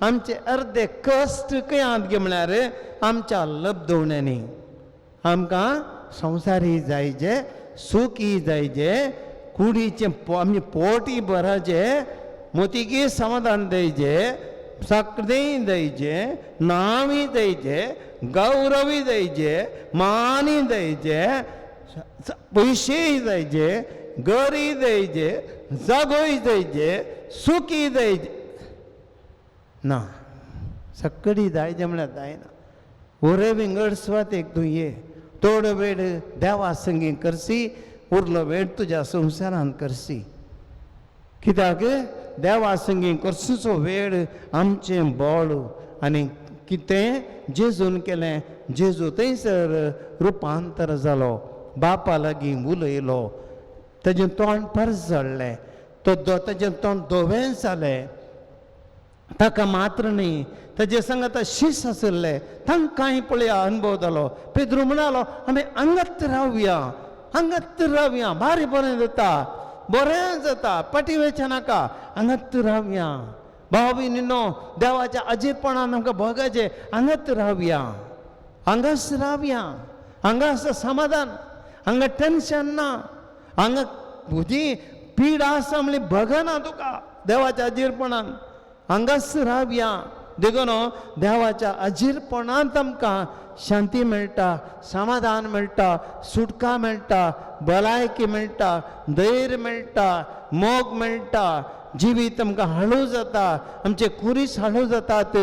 आमचे अर्दे कश्ट खंय आहात गे म्हळ्यार आमच्या लब्दवण्यांनी. आमकां संवसारी जायचे, सुखी जायचे, कुडीचें आमचें पोटय भराचें, मोतिकी समाधान द्यायचे, सगळें द्यायचे, नांवय द्यायचे, गौरवय द्यायचे, मानय द्यायचे, पयशेय द्यायचे, गरीय द्यायचे, जागोय द्यायचे, सुखी द्यायचे ना. सगळी जायचे म्हळ्यार जायना. वरे विंगड सुवातेक तूं ये, थोडो वेळ देवा संगी करसी, उरलो वेळ तुज्या संवसारांत करसी. कित्याक देवा संगी करसूचो वेळ आमचें बळ. आनी कितें जेजून केलें? जेजू थंयसर रुपांतर जालो, बापा लागीं उलयलो, तेजें तोंड परजळ्ळें, तो तेजें तोंड धवें जालें. ताका मात्र न्ही, तेजे सांगाता शीस आशिल्ले तांकांय पळया अनुभव जालो. पेद्रू म्हणालो आमी हांगात रावया, हांगात रावया, भारी बरें जाता, बरें जाता, फाटीं वचचें नाका, हांगात रावया. भाव भयणीनो, देवाच्या अजीरपणान आमकां भोगाचें, हांगात रावया, हांगाच रावया, हांगा आसा समाधान, हांगा टेन्शन ना, हांगा तुजी पीड आसा म्हणली भगना तुका देवाच्या अजीरपणान, हांगाच रावया. देखून देवाच्या अजीरपणांत आमकां शांती मेळटा, समाधान मेळटा, सुटका मेळटा, भलायकी मेळटा, धैर्य मेळटा, मोग मेळटा, जिवीत आमकां हाळू जाता, आमचे कुरीस हाळू जातात,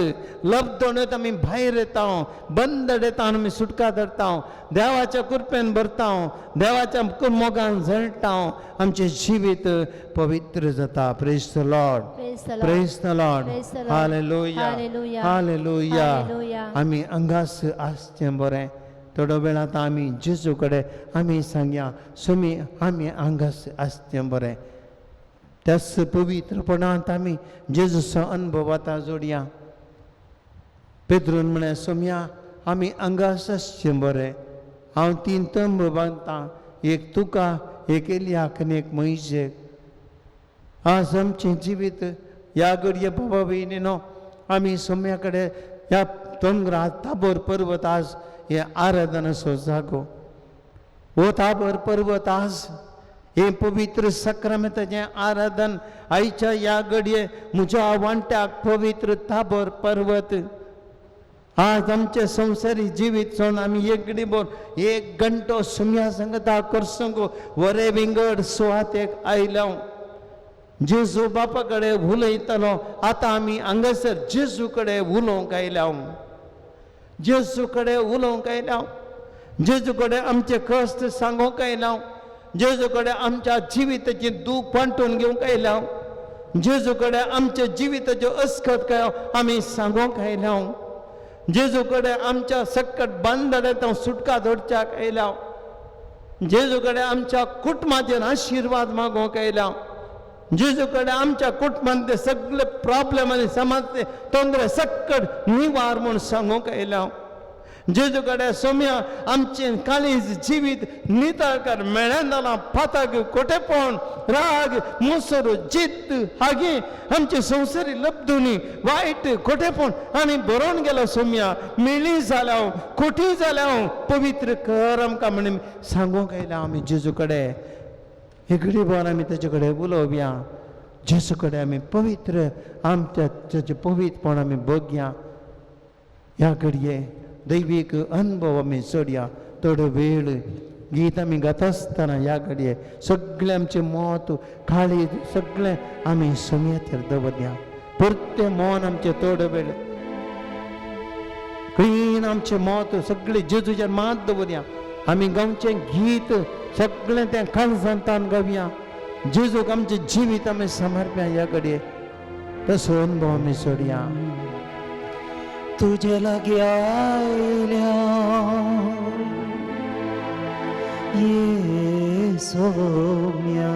लब्दणेत आमी भायर येता, बंद येता आमी सुटका धरता, देवाच्या कृपेन भरता, देवाच्या मोगान जळटा, आमचें जिवीत पवित्र जाता. Praise the Lord, praise the Lord, hallelujah, hallelujah. आमी अंगास आसचें बरें. थोडो वेळ आतां आमी जेजू कडेन आमी सांगया, स्वामी आमी हांगास आसचें बरें. त्याच पवित्रपणांत आमी जेजूचो अनुभव आतां जोडया. पेद्रून म्हळें, सोम्या आमी हांगास आसचें बरें. हांव 3 तंब बांदतां, एक तुका, एक एलियाक आनी एक मोयजेक. आज आमचें जिवीत ह्या घडये बाबा भयणीनो आमी सोम्या कडेन ह्या दोंगरा ताबोर पर्वत आज हे आराधनाचो जागो, हो ताबोर पर्वत आज हें पवित्र सक्रमेंताचें आराधन आयच्या ह्या घडये म्हज्या वांट्याक पवित्र ताबोर पर्वत. आज आमचें संवसारी जिवीत सोडून आमी एक घडी भर 1 घंटो सुम्या संगता करसंग वरे विंगड सुवातेक आयल्या. जेजू बापा कडेन उलयतालो, आतां आमी हांगासर जेजू कडेन उलोवंक आयल्या, जेजू कडेन उलोवंक आयल्या, जेजू कडेन आमचे कश्ट सांगूंक आयल्या, जेजू कडेन आमच्या जिविताची दूख वांटून घेवंक आयल्या, जेजू कडेन आमच्या जिविताच्यो अस्कत काय आमी सांगूंक आयल्या, जेजू कडेन आमच्या सकट बांदड्यांत सुटका दवरच्याक आयल्या, जेजू कडेन आमच्या कुटुंबाचेर आशिर्वाद मागूंक आयल्या, जेजू कडेन आमच्या कुटुंबांतले सगळे प्रॉब्लेम आनी समाजचे तोंदरे सकट निवार म्हूण सांगूंक आयल्या. जेजू कडेन सोम्या आमचें काळीज जिवीत नितळ कर, मेळ्यान पाताक कोटेपण राग मोसर जिद्द हागी आमचे संवसारी लब्धुनी वायट खोटेपण आमी बरोवन गेलो. सोम्या मेळी जाल्या खोटी जाल्या पवित्र कर आमकां म्हण सांगूंक आयल्या आमी जेजू कडेन. हे घडीभर आमी तेजे कडेन उलोवया, जेजू कडेन आमी पवित्र आमच्या तेजें पवित्रपण आमी बघया. ह्या घडये दैवीक अनुभव आमी चडया. थोडो वेळ गीत आमी गाता आसतना ह्या घडये सगळें आमचें मत काळीज सगळें आमी सोम्याचेर दवरया. परतें मन आमचें थोडो वेळ क्लीन आमचें मत सगळें जेजूचेर मात दवरया. आमी गांवचें गीत सगळें तें काळजांतान गावया. जेजूक आमचें जिवीत आमी समर्प्या. ह्या घडये तसो अनुभव आमी सोडया. तुझे लागीं आयल्या ये सोम्या,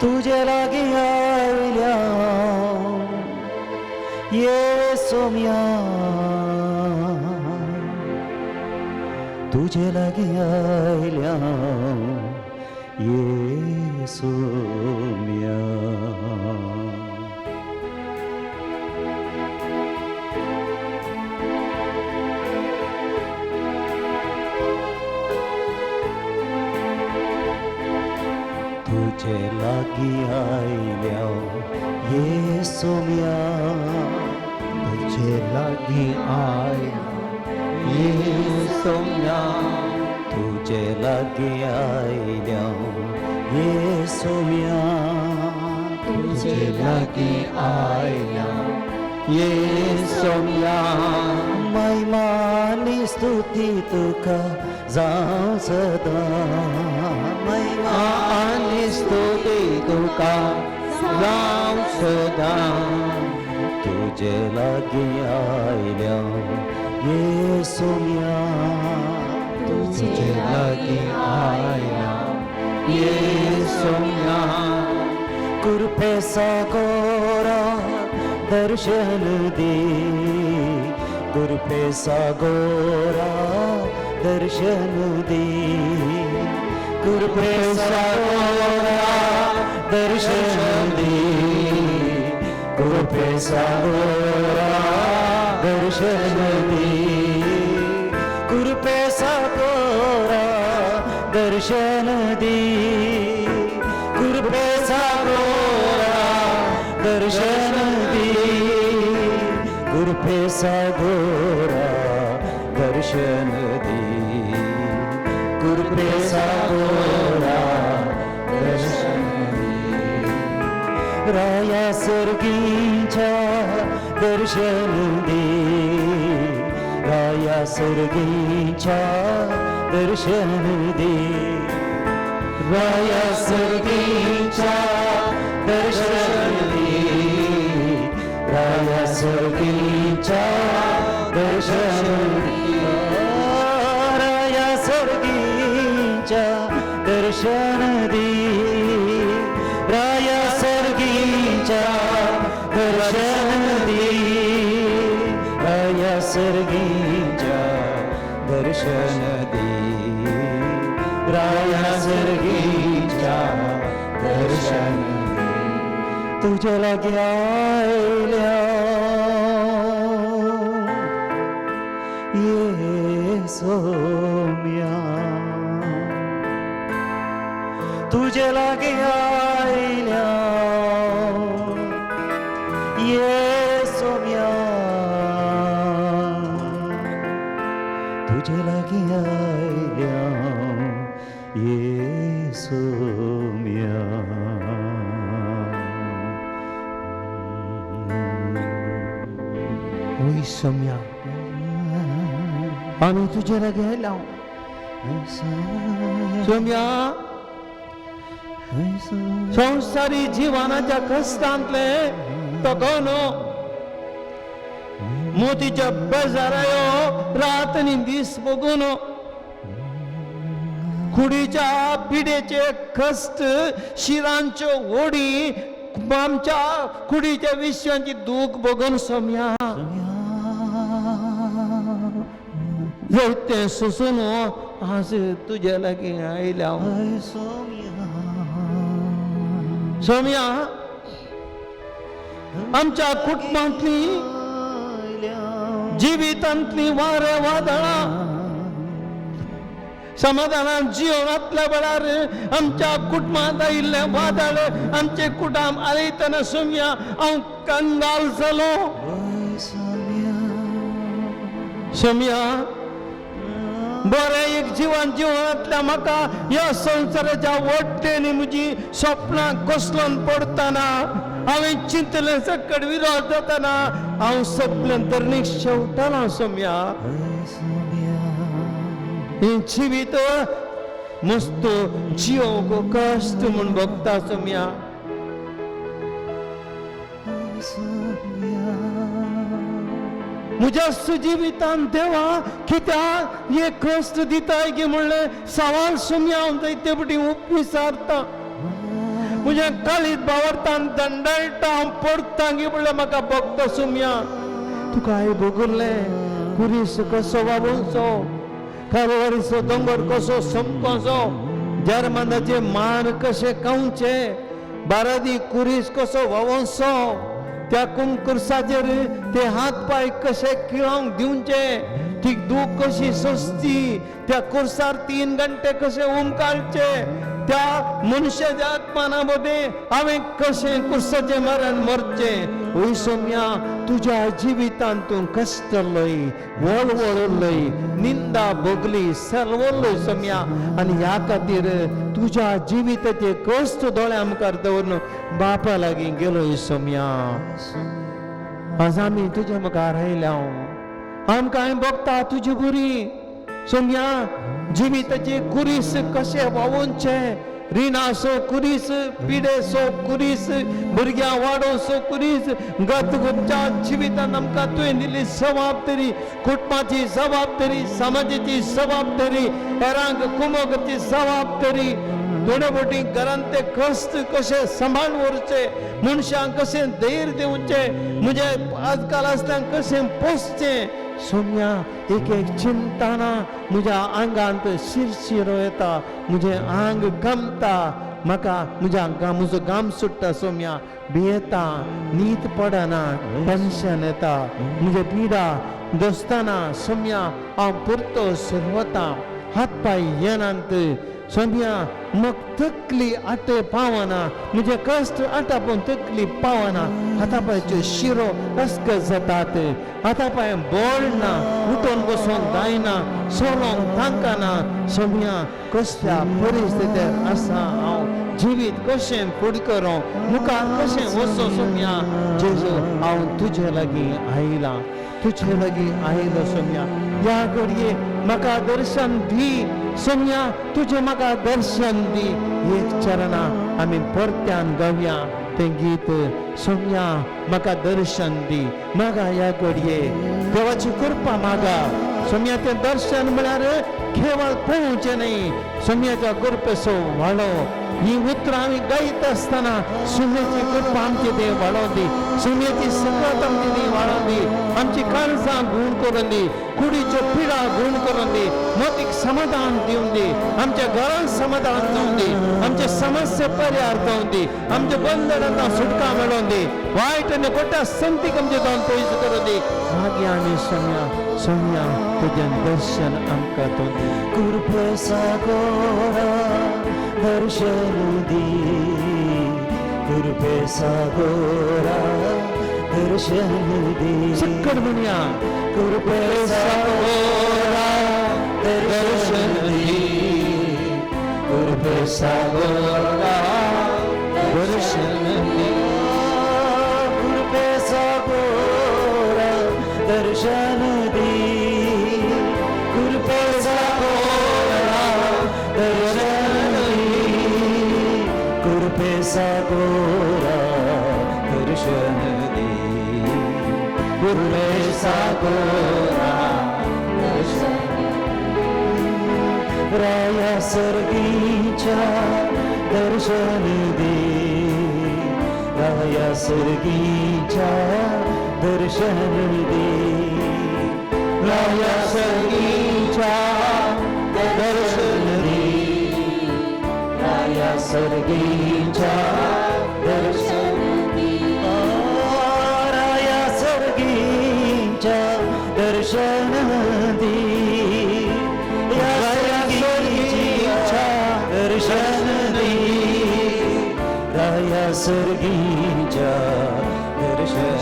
तुझे लागीं आयल्या ये सोम्या, तुझे लागीं आयल्या ये सोम्या. तुझे लागीं आयल्या ये सोम्या, तुझे लागीं आयल्या ये सोम्या, तुझे लागीं आयल्या ये सोम्या, तुझे लागीं आयल्या ये सोम्या. महिमानी स्तुती तुका जावं सदां, महिमा आनी स्तुती तुका जावं सदां. तुझे लागीं आयल्या ये सोम्या, तुझे लागीं आयल्या ये सोम्या. कृपे सागोरा दर्शन दी, कृपे सागोरा दर्शन दी, कृपे सागोरा दर्शन दी, कृपे सागोरा दर्शन दी, कृपे सागोरा दर्शन दी, कृपे सागोरा दर्शन दी, कृपे सागोरा दर्शन दी, कृपे सागोरा दर्शन दी. राया सर्गीच्या दर्शन दे, राया सर्गीच्या दर्शन दे, राया सर्गीच्या दर्शन दे, राया सर्गीच्या दर्शन दे, राया सर्गीच्या दर्शन दे, राया सर्गीच्या दर्शन दे, राया सर्गीच्या दर्शन दे, राया सर्गीच्या दर्शन दे. तुझ्या लागी आयल्या ये सोम्या, तुझे लागी आयल्या ये सोम्या, तुझे लागी आयल्या ये सोम्या. ओय सोम्या, आमी तुजे लागीं आयल्या. सोम्या, संवसारी जिवनाच्या कश्टांतले तगोन मोतीच्या बेजारायो रात आनी दीस बघून कुडीच्या पिडेचे कश्ट, शिरांच्यो ओडी, आमच्या कुडीच्या विश्वांची दूख बघून सोम्या तें सोसून आज तुज्या लागीं आयल्या. सोम्या, आमच्या कुटुंबांतली जिवितांतली वारे वादळां समाधानान जिवनांतल्या वेळार आमच्या कुटुंबांत आयिल्लें वादळ आमचे कुटुंब आयतना सोम्या हांव कंगाल जालो. सोम्या, बरें एक जिवन जिवनांतल्या म्हाका ह्या संवसाराच्या वट्टेनी म्हजी सपनां कोसलोन पडटना हांवें चिंतलें सकट विरोध जातना हांव सगळें धरणीक शेवटलो. सोम्या, हें जिवीत मस्त जिवंक कश्ट म्हूण भोगता. सोम्या, म्हज्या सुजिवितान देवा कित्याक हे कश्ट दिताय की म्हणलें सवाल सोम्या हांव जायते फावटी विचारता. म्हज्या काळीत बावरतान दंडाळटा हांव पडटा की म्हणल्यार म्हाका भोगता. सोम्या, तुका हांवें भोगुरलें कुरीस कसो वावोवचो, कारवारीचो दोंगर कसो समकोचो, जर्मनाचे मान कशे खावचे, बारादी कुरीस कसो वावोवचो, त्या कुमकुर्साचेर ते हात पांय कशे खिळोंक दिवचे, ती दूख कशी सोंसची, त्या कुर्सार 3 घंटे कशे उमकाळचे, त्या मनशाच्या आत्माना मदें हांवें कशें कुर्साचें मरण मरचें. ओय सोम्या, तुज्या जिवितांत तूं कश्टलय, वळवळलय, निंदा भोगली, सलवल्लय सोम्या, आनी ह्या खातीर तुज्या जिविताचे कश्ट दोळ्या मुखार दवरून बापा लागीं गेलोय. सोम्या, आज आमी तुज्या मुखार आयल्या, आमकां हांवें भोगता तुजी बरी. सोम्या, जिविताचे कुरीस कशे व्हांवोवचे, रिणाचो कुरीस, पिडेचो कुरीस, भुरग्यां वाडोवचो कुरीस, गत गुपच्या जिवितान आमकां तुवें दिल्ली जबाबदारी, कुटुंबाची जबाबदारी, समाजाची जबाबदारी, हेरांक कुमोकाची जबाबदारी, थोडे फावटी घरांत ते कश्ट कशे सांबाळून व्हरचे, मनशांक कशें धैर्य दिवचें, म्हजे आजकाल आसल्यांक कशें पोसचें. सोम्या, एक एक चिंतना म्हज्या आंगांत शिरशिरो येता, म्हजें आंग गमता, म्हाका म्हज्या म्हजो घाम सुट्टा. सोम्या, भियेता, न्हीद पडना, टेन्शन येता, म्हजे पिडा दोस्ताना. सोम्या, हांव पुरतो सुरवता, हात पांय येनात. सोम्या, मग तकली आटे पावना, म्हजे कश्ट आटापून तकली पावना, हाता पांयच्यो शिरो अस्कत जातात, हाता पांय बळ ना, उठून बसून जायना, चलोंक तांकना. सोम्या, कसल्या परिस्थितीर आसा हांव जिवीत कशें फुड करूं, मुखार कशें वचो सोम्या जेजू, हांव तुजे लागीं आयलां, तुजे लागीं आयलो सोम्या. ह्या घडये म्हाका दर्शन दी सोम्या, तुजें म्हाका दर्शन दी. एक चरणां आमी परत्यान गावया तें गीत, सोम्या म्हाका दर्शन दी. मागा ह्या घडये देवाची कृपा मागा सोम्या. तें दर्शन म्हळ्यार केवळ पळोवचें न्हय, सोम्याच्या कृपेचो वाडो. ही उतरां आमी गायत आसतना सोम्याची कृपा आमची देव वाडोवन दी, सोम्याची सकत आमची देव वाडोवन दी, आमची काळजां गूण करून दी, कुडीच्यो पिडा गूण करून दी, मतीक समाधान दिवन दी, आमच्या घरांत समाधान जावन दी, आमचे समस्या परिहार जावन दी, आमच्या बंधनांत सुटका मेळोवन दी, वायट आनी खोट्या संतीक आमचे जावन पयस करून दी. मागीर आमी सोम्या सोम्या तुजें दर्शन आमकां तो दी. कृपेसा गोरा दर्शन दी, कृपेसा गोरा दर्शन दी. सक्कड म्हणया, कृपेसा गोरा दर्शन दी, कृपेसा गोरा दर्शन दी, कृपेसा गोरा दर्शन दी, कृपेसा गोरा दर्शन दी, कृपेसा गोरा दर्शन दी, कृपेसा गोरा दर्शन. राया सर्गीच्या दर्शन दी, राया सर्गीच्या दर्शन दी, राया सर्गीच्या दर्शन दी, राया सर्गीच्या दर्शन दी, राया सर्गीच्या दर्शन दी, राया सर्गीच्या दर्शन दी, राया सर्गीच्या दर्शन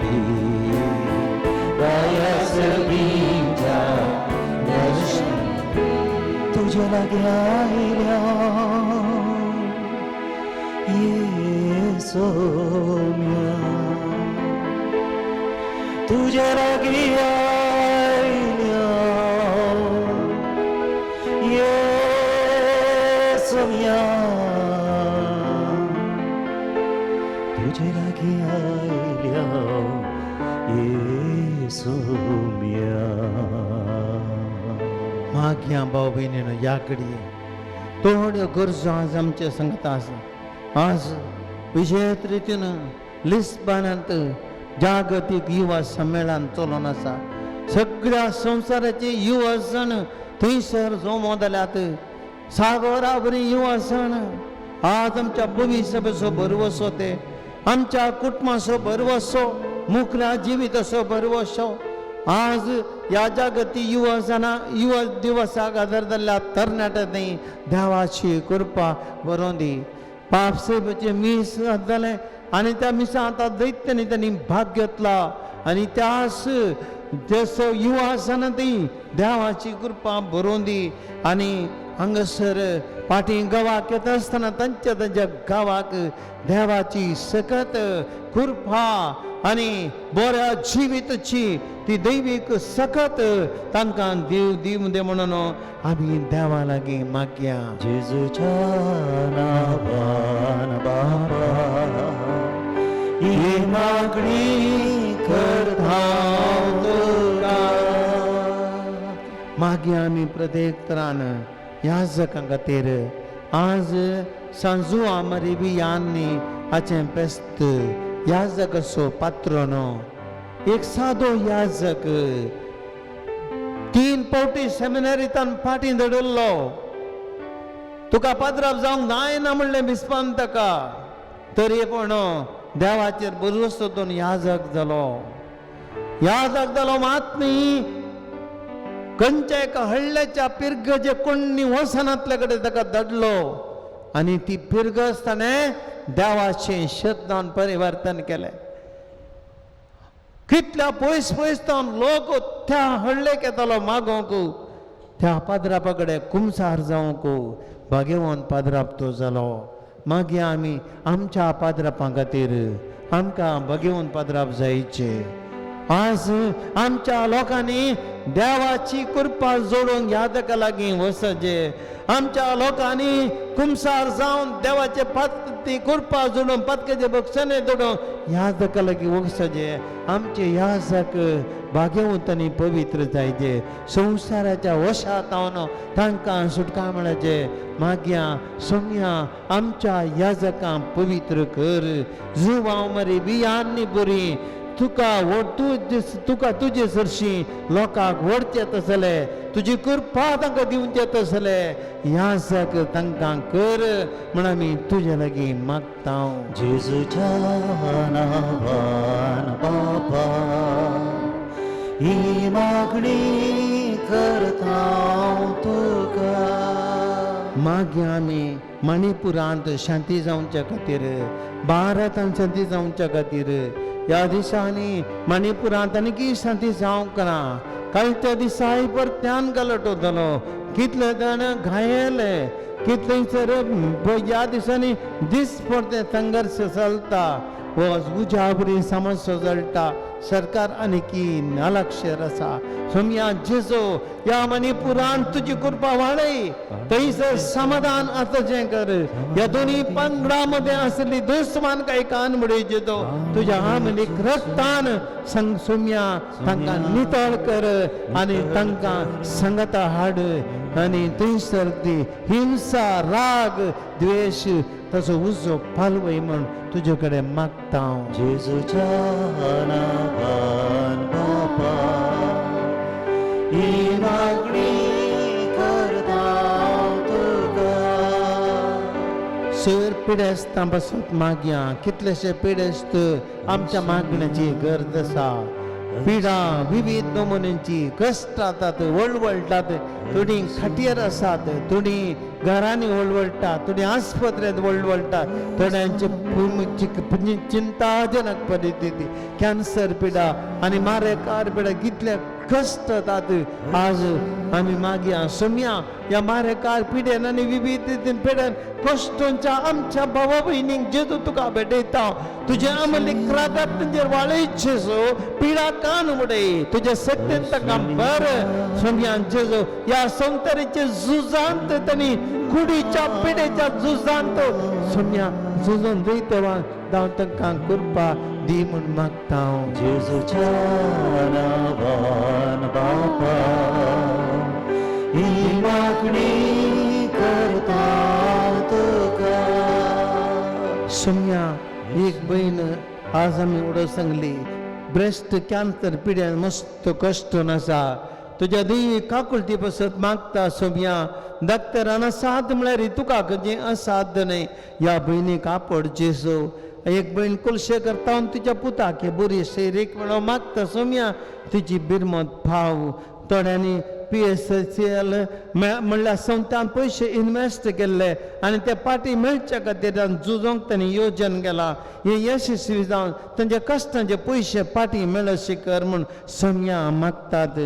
दी, राया सर्गीच्या दर्शन. तुझ्या लागीं आयल्या ये सोम्या, तुझ्या लागीं आयल्या ये सोम्या, तुझ्या लागीं आयल्या ये सोम्या. मागया भाव भयणीनो, ह्या घडये थोड्यो गरजो आज आमच्या संगता आसा. आज विशेश रितीन लिस्बनांत जागतीक युवा संमेलन चलोवन आसा. सगळ्या संवसाराचे युवा सण थंयसर जमो जाल्यात. सागरा बरी युवा सण आज आमच्या भविश्याचो भरवसो, ते आमच्या कुटुंबाचो भरवसो, मुखल्या जिविताचो भरवसो. आज ह्या जागतीक युवा सणा युवा दिवसाक आदार जाल्ल्या तरणाट्यांनी देवाची कृपा बरोवन दी. पाप सेवेचें मीस जालें आनी त्या मिसां आतां दैत्यानी तांणी भाग घेतला आनी त्यास जसो युवा आसना ती देवाची कृपा बरोवन दी. आनी हांगासर फाटीं गांवाक येता आसतना तांच्या तांच्या गांवाक देवाची सकत कृपा आनी बऱ्या जिविताची ती दैवीक सकत तांकां देव दिवं दे म्हणून आमी देवा लागीं मागया. जेजूच्या नावान बापा ही मागणी करता तुका. मागीर आमी प्रत्येक तरान याजकां खातीर आज सांजुआ मरिबी यान्नी हाचें पेस्त याजकाचो पात्रोनो, एक सादो याजक 3 पावटी सेमिनारींतान फाटीं दडल्लो. तुका पाद्राप जावंक जायना म्हणलें बिस्पान ताका, तरी पूण देवाचेर भरवसो दोन याजक जालो. याजक जालो मात न्ही, खंयच्या एका हळ्ळ्याच्या पिरगजे कोण्णी वसनांतल्या कडेन ताका धाडलो आनी ती पिरगज ताणें देवाचें शब्दान परिवर्तन केलें. कितल्या पयस पयस तावन लोक त्या हळ्ळेक येतालो मागोवंक, त्या पाद्रापा कडेन कुमसार जावंक. भाग्यवान पाद्राप तो जालो. मागीर आमी आमच्या पाद्रापां खातीर आमकां बगेवन पाद्राप जायचे. आज आमच्या लोकांनी देवाची कृपा जोडूंक यादका लागीं वसचे. आमच्या लोकांनी कुमसार जावन देवाचे ती कृपा जोडून पातकेचे बक्षणे जोडून यादका लागीं वसचे. आमचे याजक भाग्यवंत आनी पवित्र जायचे. संवसाराच्या वशात हांव तांकां सुटका मेळचे. मागया सोम्या आमच्या याजकां पवित्र कर. जुवांव मरी बियान्नी बरी तुका तुका तुजे सरशी लोकांक व्हडचे तसले तुजी कृपा तांकां दिवचे तसले याजक तांकां कर म्हण आमी तुजे लागीं मागता. जेजूच्या नांवान बापा ही मागणी करता तुका. मागीर आमी मणिपुरांत शांती जावच्या खातीर, भारतांत शांती जावच्या खातीर ह्या दिसांनी मणिपुरांत आनीक शांती जावंक ना. कालच्या दिसाय परत्यान गलट वतलो. कितले जाण घायले, कितले सर ह्या दिसांनी दीस परते संघर्श चलता, हो उज्या बरी समस्या चलता. सरकार आनीकी नालक्षर आसा. सोमया जेजो ह्या मणिपुरान तुजी कृपा वाडय, थंयसर समाधान आसचें कर. ह्या दोनी पंगडा मदें आसली दुस्मान काय कान बुडय जेजो, तुज्या आमलीक रक्तान संग सोमया तांकां नितळ कर आनी तांकां संगता हाड आनी थंयसर ती हिंसा, राग, द्वेश ताचो उजो पालवय म्हण तुजे कडेन मागता हांव. जेजूच्या नांवान बापा ही मागणी करता तुका. सर पिडेस्तां पासत मागया. कितलेशे पिडेस्त आमच्या मागण्याची गरज आसा. पिडा विविध नमुन्यांची कश्ट जातात, वळवळटात. थोडीं खाटयेर आसात, थोडीं घरांनी वळवळटात, थोडीं आस्पत्रेंत वळवळटात. थोड्यांची चिंताजनक परिस्थिती, कॅन्सर पिडा आनी मारेकार पिडा, कितले कश्ट जातात. आज आमी मागया सोमया ह्या मारेकार पिडेन आनी विविध पिडेन कश्टांच्या आमच्या भावा भयणींक जेजू तुका भेटयता. तुजें अमलीक रागात तांचेर वाळयचें सो पिडा कान उडय, तुज्या शक्तीन तांकां बर. सोमया जेजू ह्या संवसाराच्या झुजांत तांणी कुडीच्या पिडेच्या झुजांत सोमया झुजून जैतवा जावं तांकां कृपा दी म्हूण मागता हांव. जेजूच्या नांवान बापा ही मागणी करता तुका. सोमया एक बयण आज आमी उडो सांगली, ब्रेस्ट कॅन्सर पिड्यान मस्त कश्ट आसा. तुज्या दी काकुळटी पसत मागता सोमया. डॉक्टरान असाध्य म्हळ्यार तुका खंयचें असाध्य न्हय. ह्या भयणीक आपड जेजू. एक भयण कुलशे करता तुज्या पुताक हे बरी शैरीक म्हणून मागता सोमया. तुजी बिरमत भाव. थोड्यांनी PSCL म्हणल्यार संस्थान पयशे इनवेस्ट केल्ले आनी ते पाटी मेळच्या खातीर झुजोंक तांणी योजन केलां. हे यशस्वी जावन तांच्या कश्टांचे पयशे पाटी मेळशी कर म्हूण सोमया मागतात.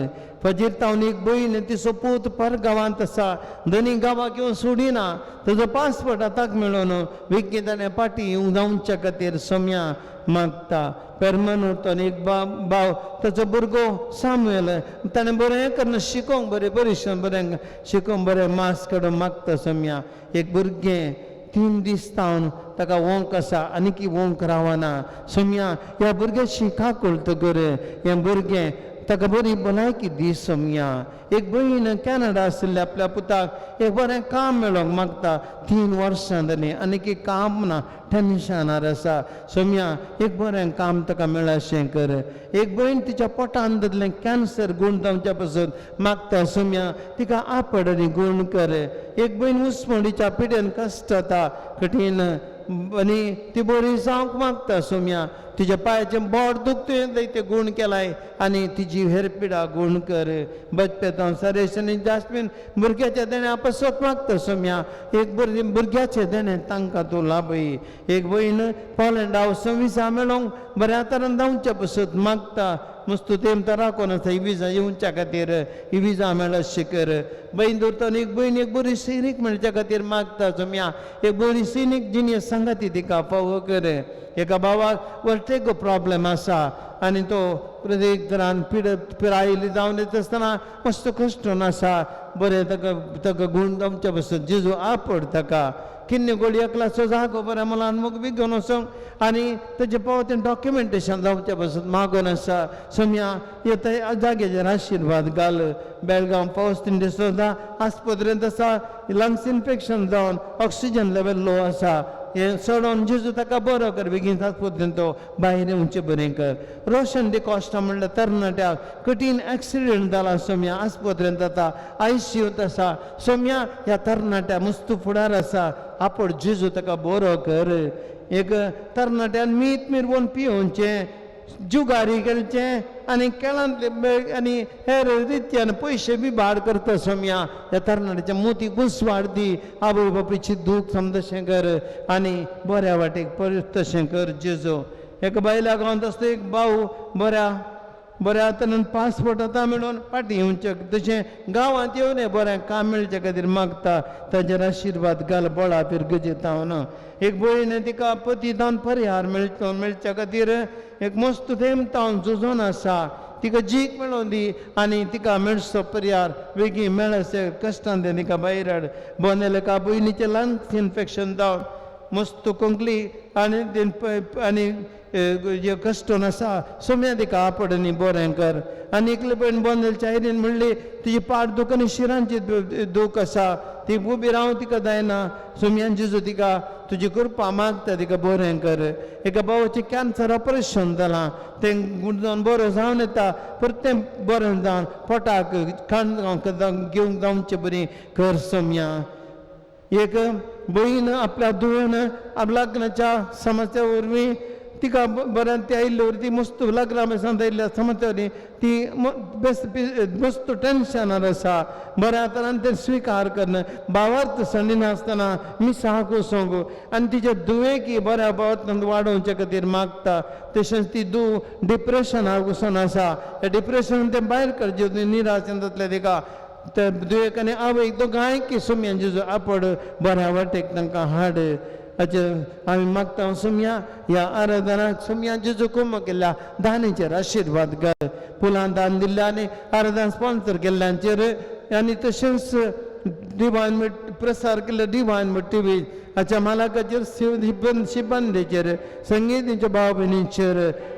फजीर तावन एक भयण तिचो पूत पर गांवांत आसा, दोनी गांवाक येवन सोडिना. ताजो पासपोर्ट आताक मेळोन बेगीन ताणें पाटी येवंक जावच्या खातीर सोमया मागता. पेरमनूर एक भाव ताचो भुरगो सामुएल ताणें बरें करून शिकोवंक बरें परिश्रम बरें शिकोवंक बरें मास काडून मागता सोमया. एक भुरगें 3 दीस तावन ताका वोंक आसा आनीकी वोंक रावना. सोमया ह्या भुरग्याची काकुळट कर, हें भुरगें ताका बरी भलायकी दी सोमया. एक भयण कॅनडा आशिल्ल्या आपल्या पुताक एक बरें काम मेळोंक मागता. 3 वर्सां जालीं आनीक काम ना, टेन्शनार आसा. सोमया एक बरें काम ताका मेळशें कर. एक भयण तिच्या पोटान जाल्लें कॅन्सर गूण जावच्या पासून मागता. सोमया तिका आपड आनी गूण कर. एक भयण उस्मणीच्या पिडेन कश्ट जाता कठीण आनी ती बरी जावंक मागता. सोमया तिच्या पांयाचें बोट दुखतें ते गूण केलाय आनी तिजी हेर पिडा गूण कर. बचपेतां सरेश आनी जास्मीन भुरग्याच्या देणें आपसत मागता. सोमया एक भुरग्याचें देणें तांकां तूं लाभय. एक भयण पोलंडा वचून विसा मेळोंक बऱ्या तरान जावच्या पसत मागता. मुस्तू तेम राखून आसा ही विजा येवच्या खातीर ही विजा मेळशी कर. बैंदूर एक भयण एक बरी सैनीक मेळच्या खातीर मागता सोम्या एक बरी सैनीक जिणें सांगाती तिका फावो कर. एका भावाक वर्टेगो प्रॉब्लेम आसा आनी तो प्रत्येक तरान पिरायली जावन येता आसतना मस्त कश्टून आसा बरें ताका ताका गूण आमच्या पासून जेजू आपड ताका किन्नी गोळी एकलाचो जागो बऱ्या मुलान मुग बी घेवन वचोंक आनी तेजे पावतेन डॉक्युमेंटेशन जावचे पासून मागून आसा सोम्या हे जाग्याचेर आशिर्वाद घाल. बेळगांव पावस डिसोदा आस्पत्रेंत आसा लंग्स इन्फेक्शन जावन ऑक्सिजन लेवल लो आसा हें चडोवन जेजू ताका बरो कर बेगीन आस्पत्रेंत तो भायर येवचें बरें कर. रोशन डिकॉस्टा म्हणल्यार तरणाट्याक कठीण एक्सिडंट जाला सोम्या आस्पत्रेंत आतां आयसीयूत आसा सोम्या ह्या तरणाट्या मुस्तू फुडार आसा आपड जेजू ताका बरो कर. एक तरणाट्यान मीत मिरवून पिवचें जुगारी खेळचें आनी खेळांतले आनी हेर रित्यान पयशे बी भाड करता सोम्या ह्या तरणाट्याच्या मोती घुसवाड दी आवय बापायची दूख समजशें कर आनी बऱ्या वाटेक परत तशें कर जेजू. एका बायल्या गांवांत आसता एक भाव बऱ्या बऱ्या तरेन पासपोर्ट आतां मेळून फाटीं येवचें तशें गांवांत येवन बरें काम मेळचे खातीर मागता ताजेर आशिर्वाद घाल बळा पिरगजेता न्हू. एक भयण तिका पती जावन परिहार मेळचो मेळच्या खातीर एक मस्त तेम तावन झुजोन आसा तिका जीक मेळोवन दी आनी तिका मेळचो परिहार बेगीन मेळसे कश्टान तें तिका भायर हाड. बोनेलेका भयणीचें लंग्स इन्फेक्शन जावन मस्त कोंकली आनी आनी जे कश्टून आसा सोम्या तिका आपड आनी बरें कर. आनी एकले भयण बोंदेलच्या आयरीन म्हणली तिजी पाट दूख आनी शिरांची दूख आसा ती उबी रावूं तिका जायना सोम्यान जेजू तिका तुजी कृपा मागता तिका बरें कर. एका भावाचें कॅन्सर ऑपरेशन जालां तें गूण जावन बरो जावन येता परत तें बरें जावन पोटाक खाण घेवंक जावचें बरी कर सोम्या. एक भयण आपल्या धुवन लग्नाच्या समस्या वरवीं तिका बऱ्यान ती आयिल्ले वरवीं ती मस्त लग्ना बेसान आयिल्ल्या समस्या वरवीं ती बेस मस्त टेन्शनार आसा बऱ्या तरान तें स्विकार करणं भावार्थ संडिनासतना मिसाक वचोंक आनी तिच्या धुवेकी बऱ्या भावार्थ वाडोवचे खातीर मागता. तशेंच ती धूव डिप्रेशनाक वचून आसा त्या डिप्रेशन तें भायर करचें निराशेन जातलें तिका त्या धुवेक आनी आवयक दोगांयकी सोम्यान जेजू आपड बऱ्या वाटेक तांकां हाड. हाचेर आमी मागता सोम्या ह्या आराधनाक सोम्या जेजू कुम केल्ल्या दानीचेर आशिर्वाद घाल. फुलां दान दिल्ल्या आनी आराधन स्पॉन्सर केल्ल्यांचेर आनी तशेंच डिवायन प्रसार केल्ल्या डिवायन टिवी हाच्या मालकाचेर शिबंदेचेर संगीताच्या भाव भयणींचेर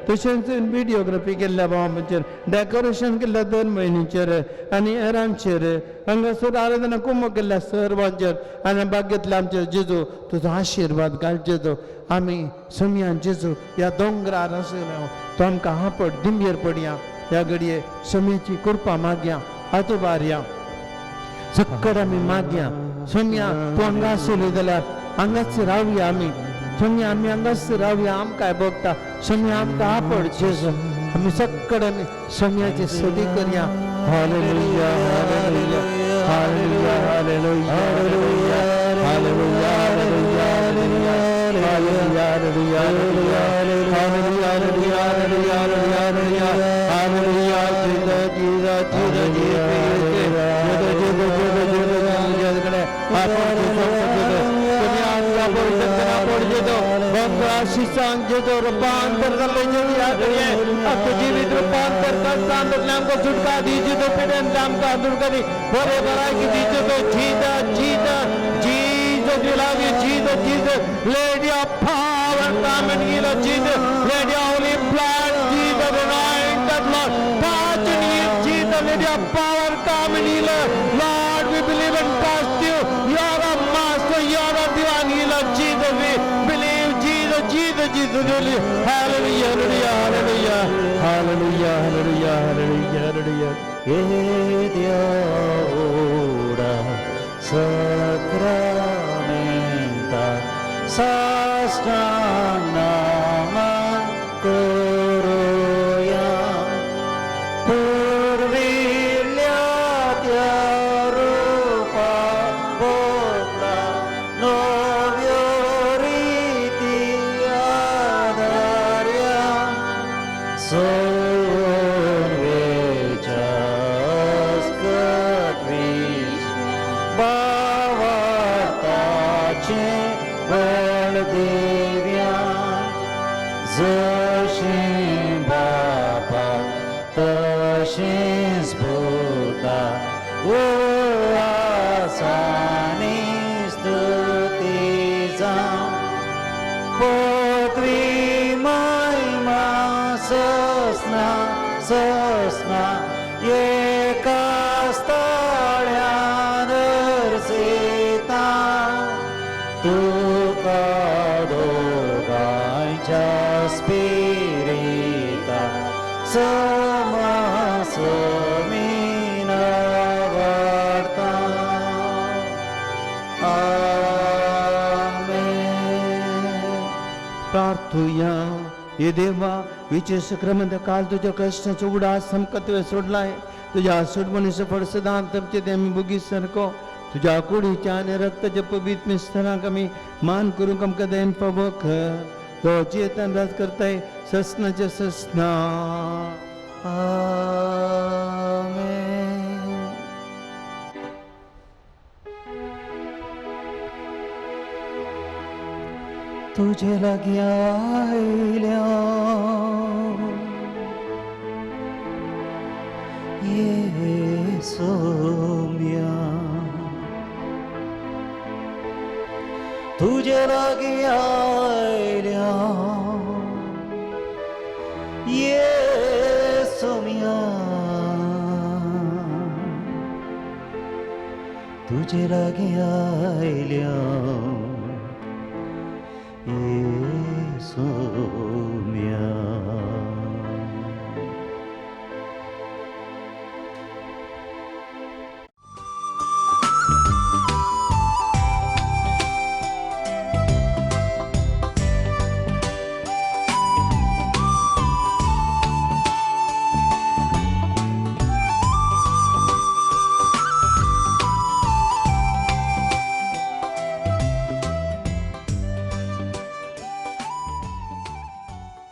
तशेंच विडियोग्राफी केल्ल्या भावांचेर डेकोरेशन केल्ल्या दोन भयणींचेर आनी हेरांचेर हांगासर आराधना कुमो केल्ल्या सर्वांचेर आनी बागेंतल्या आमच्या जेजू तुजो आशिर्वाद घाल जेजू. आमी सोम्यान जेजू ह्या दोंगरार आशिल्लो तो आमकां हापड दिंबेर पडया ह्या घडये सोम्याची कृपा मागया हातुबारया सक्कड आमी मागया सोम्या तूं हांगा आशिल्ली जाल्यार हांगाच रावया आमी सोम्या आमी हांगाच रावया आमकां भोगता सोम्या आमकां आपड जेजू आमी सक्कड आमी सोम्याची सदी करया. Hallelujah hallelujah hallelujah hallelujah hallelujah hallelujah hallelujah hallelujah hallelujah hallelujah hallelujah hallelujah. Jesus Jesus रूपांतर कर जीवित रूपांतर कर छुटका दीजिए तो दी बरे बराई की दीजिए तो Jesus Jesus Jesus we love you Jesus Jesus let your power come and heal us Jesus let your holy blood Jesus anoint us Lord touch and heal Jesus let your power come and heal us Lord we believe and trust you you are a master you are a divine healer Jesus we believe Jesus Jesus Jesus hallelujah hallelujah hallelujah hallelujah hallelujah hallelujah hallelujah. येद्या सक्रामेंता साष्टांग नमन करूया पुर्विल्ल्या त्या रूपा बोला नव्यो रीती आधार्या सोय जशें बापा तशेंच पुता उल्हासानी स्तुती जावं पदवी महिमा ससना ससना एका स्थळ्यान दर्शयता तुका दोगांयच्या स्पिरिता समसमीन वाडता. आमेन. प्रार्थुया. हे देवा, विशेष क्रमंत काल तुझ्या कष्टाचो उडास समकत्वे सोडलाय. तुझ्या सोडवणीचो फळ सदांच आमचे ते आमी बुगी सारको तुझ्या कुडीच्या आनी रक्ताच्या पवित्र मिस्तरांक आमी मान करूंक आमकां दयेन फावो कर. तो जियेतान राज करताय ससनाच्या ससना. आमेन. तुझे लागीं आयल्या येसुम्या, तुझे लागीं आयल्या येसुम्या, तुझे लागीं आयल्या येसुम्या.